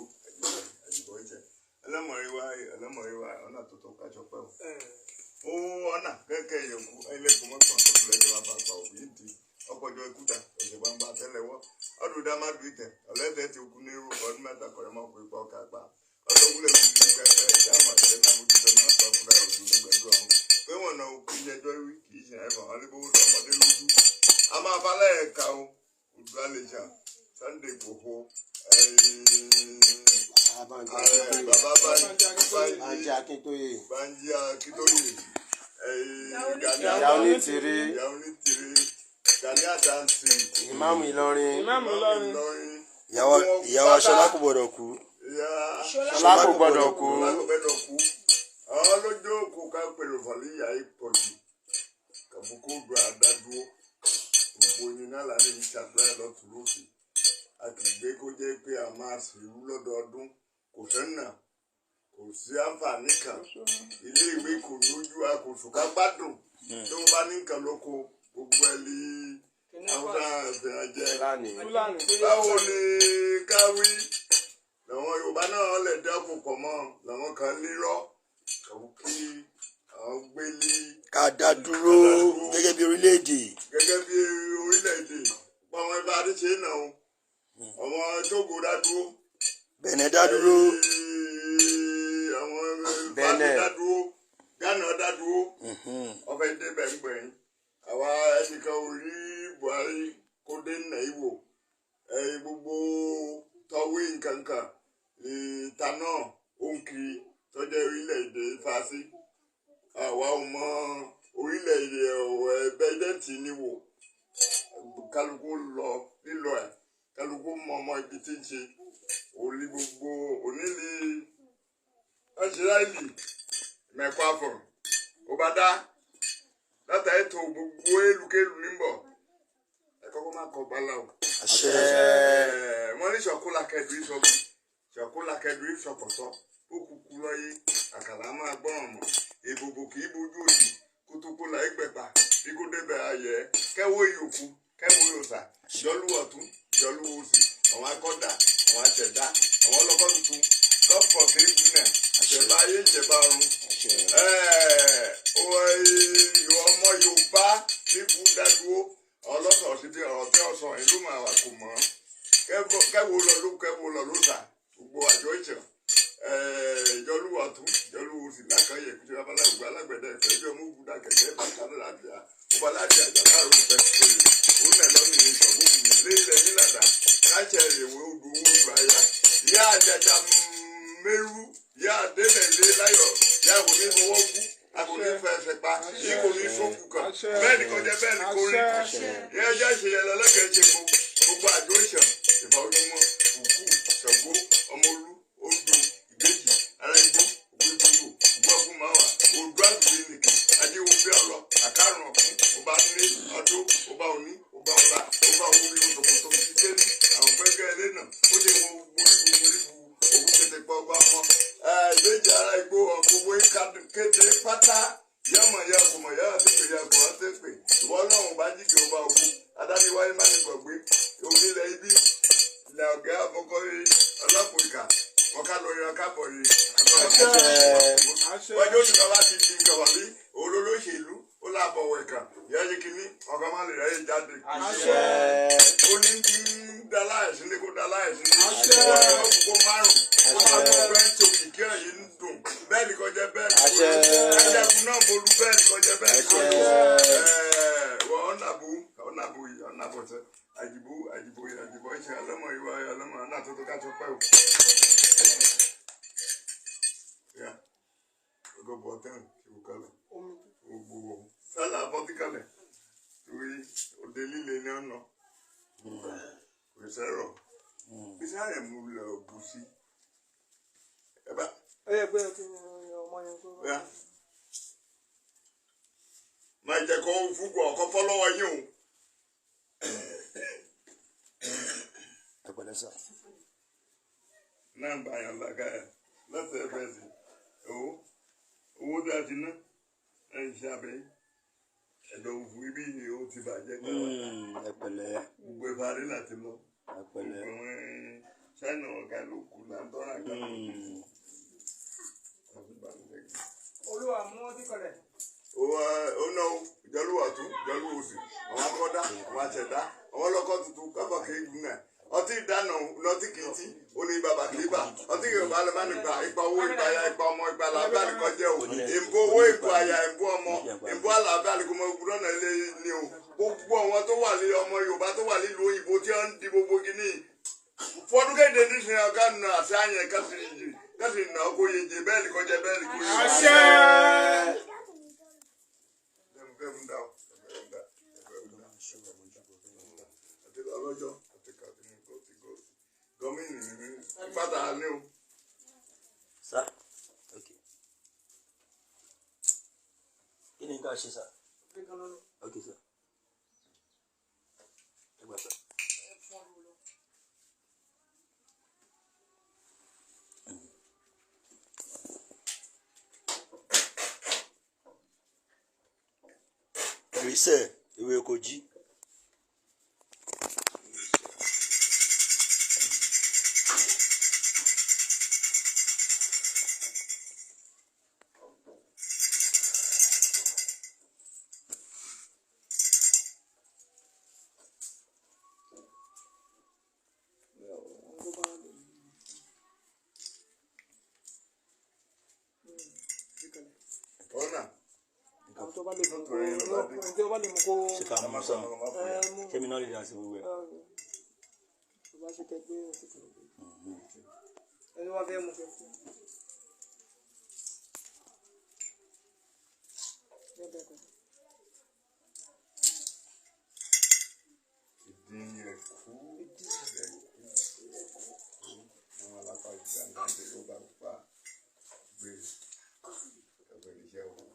àdìgbò ìjẹ ẹlẹ́mọ̀ríwá ẹlẹ́mọ̀ríwá ọ̀nà tuntun kájọ pẹ́ o. Ọ̀nà kẹ́kẹ́ yòókù ẹlẹ́kùn mọ́kàn tó tilẹ̀ jọba bá pa òbí ti ọkọ̀jọ ikúta ọ̀sẹ̀ gbangba tẹ́lẹ̀wọ́ ọdún dá má dùn ìtẹ̀ ọ̀lẹ́tẹ̀ ti kú ní irú ọdún mẹ́ta kọ̀rẹ́ mọ́ fún ipa ọkà pa ọdún wúlẹ̀ fún ibi kẹfẹ́ ìdáàmú àti náà mojú tẹ̀ náà sọ fúnra òdù nígbẹ̀dọ̀ ọ̀hún pé wọ́n náà kú jẹjọ́ wí kì í ṣe ẹ̀fọn wọn níbo tọmọdé lójú a máa falẹ̀ ẹ̀ka o Oòduà Nation Sunday Igboho bàbá Banji Akintoye Banji Akintoye Ìyá Onítìrí Ìyá Onítìrí Gani Adams Ìmáàmù Ìlọrin Ìyàwó Ṣọlá kò gbọdọ̀ kú. Ṣọlá kò gbọdọ̀ kú. Ṣọlá kò gbọdọ̀ kú. Àwọn lójó kò ká pẹ̀lú fàlíyà ìpọ̀jù kàbùkù gba àdádúró gbogbo yín náà láti ṣàdúrà lọ́tún lósì. A kì í gbé kó jẹ́ pé a máa ṣèlú lọ́dọọdún kò sẹ́nà kò sí àǹfààní kan ilé ìwé kò lójú a kò sùn ká gbádùn tó o bá ní nǹkan lóko gbogbo ẹ lè haúsá fìhàn jẹ. Báwo ni káwí làwọn Yorùbá náà lè dákun pọ̀ mọ́ làwọn kan lérò kí àwọn gbélé. Ká dá dúró gẹ́gẹ́ bí orílẹ̀-èdè. Gẹ́gẹ́ bí orílẹ̀-èdè pọ̀wọ́n ibà àdìsẹ́ náà ọmọ Tógò dá dúró. Bẹ̀nẹ̀ dá dúró. Àwọn Bẹ̀nẹ̀ dá dúró Ghana dá dúró ọfẹ débẹ̀ ń gbẹ̀yìn àwa ẹnìkan ò rí Buhari kó dé nà ìwò gbogbo tọwé nkankan ìta náà ó ń kiri tọ́jú orílẹ̀-èdè fásí àwa ò mọ orílẹ̀-èdè bẹ́ẹ̀dẹ́ǹtì ni wò kálukú lọ lílọ ẹ̀ kálukú mọ ọmọ ibi tí ń ṣe òní gbogbo onílì ọ̀ṣẹ́láìlì mẹ́kọ́ àfọ̀n ó bá dá látà ètò gbogbo élùkélù níbọ̀ ẹ kọ́kọ́ má kọ bala o. Wọ́n ní sọ̀kúlà kẹ́dù ìsọ̀kú sọ̀kúlà kẹ́dù ìsọ̀kọ̀tọ̀ ó kúkú lọ́yé àkàlà máa gbọ́ràn mọ́ ìbòbò kì í bojú òdì kótópó là é gbẹ̀pà bí kò débẹ̀ ayẹ kẹ́wọ́ ìyókù kẹ́wọ́ ìyòsà jọlú ọ̀tún jọlú òsì àwọn akọ́dá àwọn aṣẹ̀dá àwọn ọlọ́kọ́ tuntun lọ́pọ̀ kiri gúnlẹ̀ ìjẹba ayé ìjẹba ọ̀run ọmọ Yorùbá níbu dádúró ọlọ́sọ̀ síbi ọ̀rọ̀ tí ọ̀sán ìlú máa wà kò mọ́ kẹ́wọ́ lọ ló kẹ́wọ́ lọ ló sà gbogbo àjọ ìṣàn ìjọlúwà tún ìjọlúwò sì lákàyè kúṣe babaláwo alágbẹ̀dẹ ìfẹ́ ìjọ mú gbúdà kẹ̀kẹ́ bàtà láti ọba láti àjà láàrú ìfẹ́ òye òun náà lọ́nà ìṣọ̀gbọ́n lé ilẹ̀ nílàdà káṣẹ ìwé odò owó odò aya ìyá àjàjà mẹ́rú ìyá àdélẹ̀ ilé láyọ̀ ìyá kò ní fọwọ́ gún a kò ní fẹsẹ̀ pa yìí kò ní sókù kan bẹ́ẹ̀ ni kò jẹ́ bẹ́ẹ̀ ni kò rí ìyá ẹjẹ́ ṣe yẹn lọ́lẹ́kẹ̀ẹ́ ṣe gbogbo àjọ ìṣàn ìfà ojúmọ́ òkú Ṣàngó ọmọ olú odò ìbejì ara igbó ògbógbò ògbófúnmáwà odò àdúgbò nìkan adéwò bí ọlọ àkàrùn ọkùn ọba nílé ọdún ọba òní ọba ọlá ọba orí òtòkòtò kíkéni àwọn gbẹgẹ ilé náà ó lè wọ gbogbo oríbu òkú kété pa ọba ọmọ ìbejì ara igbó ọgbogbo kété pátá yọmọ ya kò mọ yàrá tẹpẹ ya kò wá tẹpẹ ìwọ Ọlọ́run bá jíjẹ ọba ògún adániwáyé má ní gbọgbé onílẹ̀ ibi ilẹ̀ ọ̀gá àfọkọ́rí ọlọ́pàá wọn ká lọ ìran kábọ̀ yìí. Wọ́n yóò ṣùgbọ́n bá ti di nǹkan wà bí olólóṣèlú ó lábọ̀wọ̀ ẹ̀kan ìyá yìí kìíní ọkọ̀ máa lè ráyè jáde. Ó ní kí ń da láìsí ní kó da láìsí ní. Wọ́n ní wọ́n kókó márùn-ún. Wọ́n máa tó fẹ́ ń ṣòkì kí ẹ̀yìn ń dùn. Bẹ́ẹ̀ ni kò jẹ́ bẹ́ẹ̀ ni kò jẹ́. Ẹ̀jẹ̀kùn náà mo lu bẹ́ẹ̀ ni kò jẹ́ bẹ́ẹ̀ ni kò jẹ́. Wọ́n ọ̀nàbù ọ̀nàbù ọ̀nàbọ̀tẹ́ àjìbú àjìbò àjìbò ìṣe ọlọ́mọ ìwà ọlọ́mọ náà tó tó ká tó pẹ́ o. Yeah. Go bọ̀tán kí o kalẹ̀. Gbogbo sálà bọ́tí kalẹ̀. Torí òde líle ní ọ̀nà. Kò sẹ́rọ̀. Bí sáré mú lọ bù sí. Ẹ bá. Ó yẹ pé kí ọmọ yẹn kó. Máa jẹ́ kó fúgbọ̀ ọkọ fọ́lọ́wọ́ yín o. Ẹ pẹ̀lẹ́ sà. Náà bá yàn lákàyà lọ́sẹ̀ ẹ̀fẹ̀ sí owó owó tí a ti ná ẹ̀ ń ṣe abẹ́ ẹ̀dọ̀ òfò ibi yìí ó ti bàjẹ́ Ẹ pẹ̀lẹ́. Gbogbo ìparí láti lọ. Ẹ pẹ̀lẹ́. Gbogbo ṣáínà ọ̀gá ló kù láńtọ́rà kan. Olúwa mú ọtí kọlẹ̀. Ó ná o ìjọlúwà tún ìjọlúwò sí àwọn akọ́dá àwọn àṣẹ̀dá àwọn ọlọ́kọ́ tuntun káfà kì í gùn náà ọtí ìdáná lọtí kì í tí ó ní bàbá kì í bà ọtí kì í bá lè má nígbà ipa owó ipa aya ipa ọmọ ipa làbẹ́ àlìkọ́jẹ́ o ìbò owó ìbò aya ìbò ọmọ ìbò àlàbẹ́ àlìkọ́mọ gbúdọ̀ náà lé ní o gbogbo àwọn tó wà ní ọmọ Yorùbá tó wà nílùú òyìnbó tí wọ́n ń di gbogbo kìíní fọdún kéde nísìnyí ọ̀gá nù àti àyàn kásìrì nà ọkọ yeye bẹ́ẹ̀ ni kọjá bẹ́ẹ̀ ni kò yẹ. Àṣẹ. Ọlọ́jọ́ àti kàtìmù gọ́mìnì ní pátá ní o. Sir, okay. Kí ni ká ṣe, sir? Okay, sir. Ẹ gbà, sir. Ẹ̀rísẹ̀ ìwé kò jí. Ọ̀nà. Àwọn tó bá lè mú kó, tó bá lè mú kó. Ṣé ká mú sàn? Ṣé mi náà lè dá sí gbogbo ẹ̀? Tó bá ṣe kẹgbẹ́ òtútù. Ẹni wá fẹ́ mú kẹ fún. Ìdí ẹ̀kú ẹ̀kú àwọn alápá ìgbà náà ló bá pa gbé ẹgbẹ́ iṣẹ́ wọn.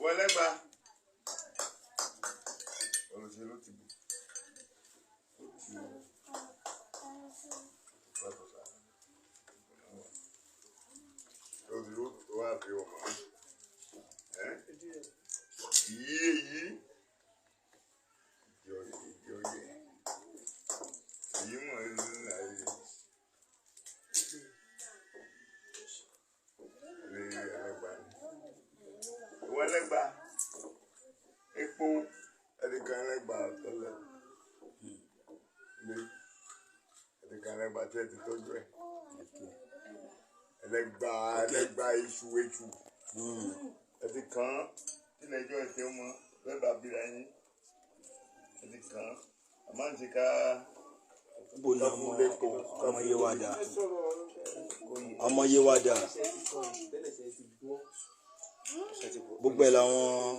Wọlé gba olùṣèlú ti bù ó ti pẹ́pọ̀ sá olùṣèlú tó wà fi ọmọ ẹ yí èyí ìjọ ìjọ yẹ èyí mọ̀ ẹ́ ní ayé lé ẹlẹ́gbàá ni ìwọ ẹlẹ́gbàá epo ẹnìkan ẹlẹ́gbàá tẹ́lẹ̀ lé ẹnìkan ẹlẹ́gbàá tí ẹ ti tọ́jú ẹ ẹlẹ́gbàá ẹlẹ́gbàá iṣu eṣu ẹ ti kàn án tí lẹ́jọ́ ẹ ṣe mọ bẹ́ẹ̀ bá bíra yín ẹ ti kàn án àmọ́ ń ṣe ká Bó ni ọmọ ọmọ yé wa dà? Ọmọ yé wa dà? Gbogbo ẹ̀ làwọn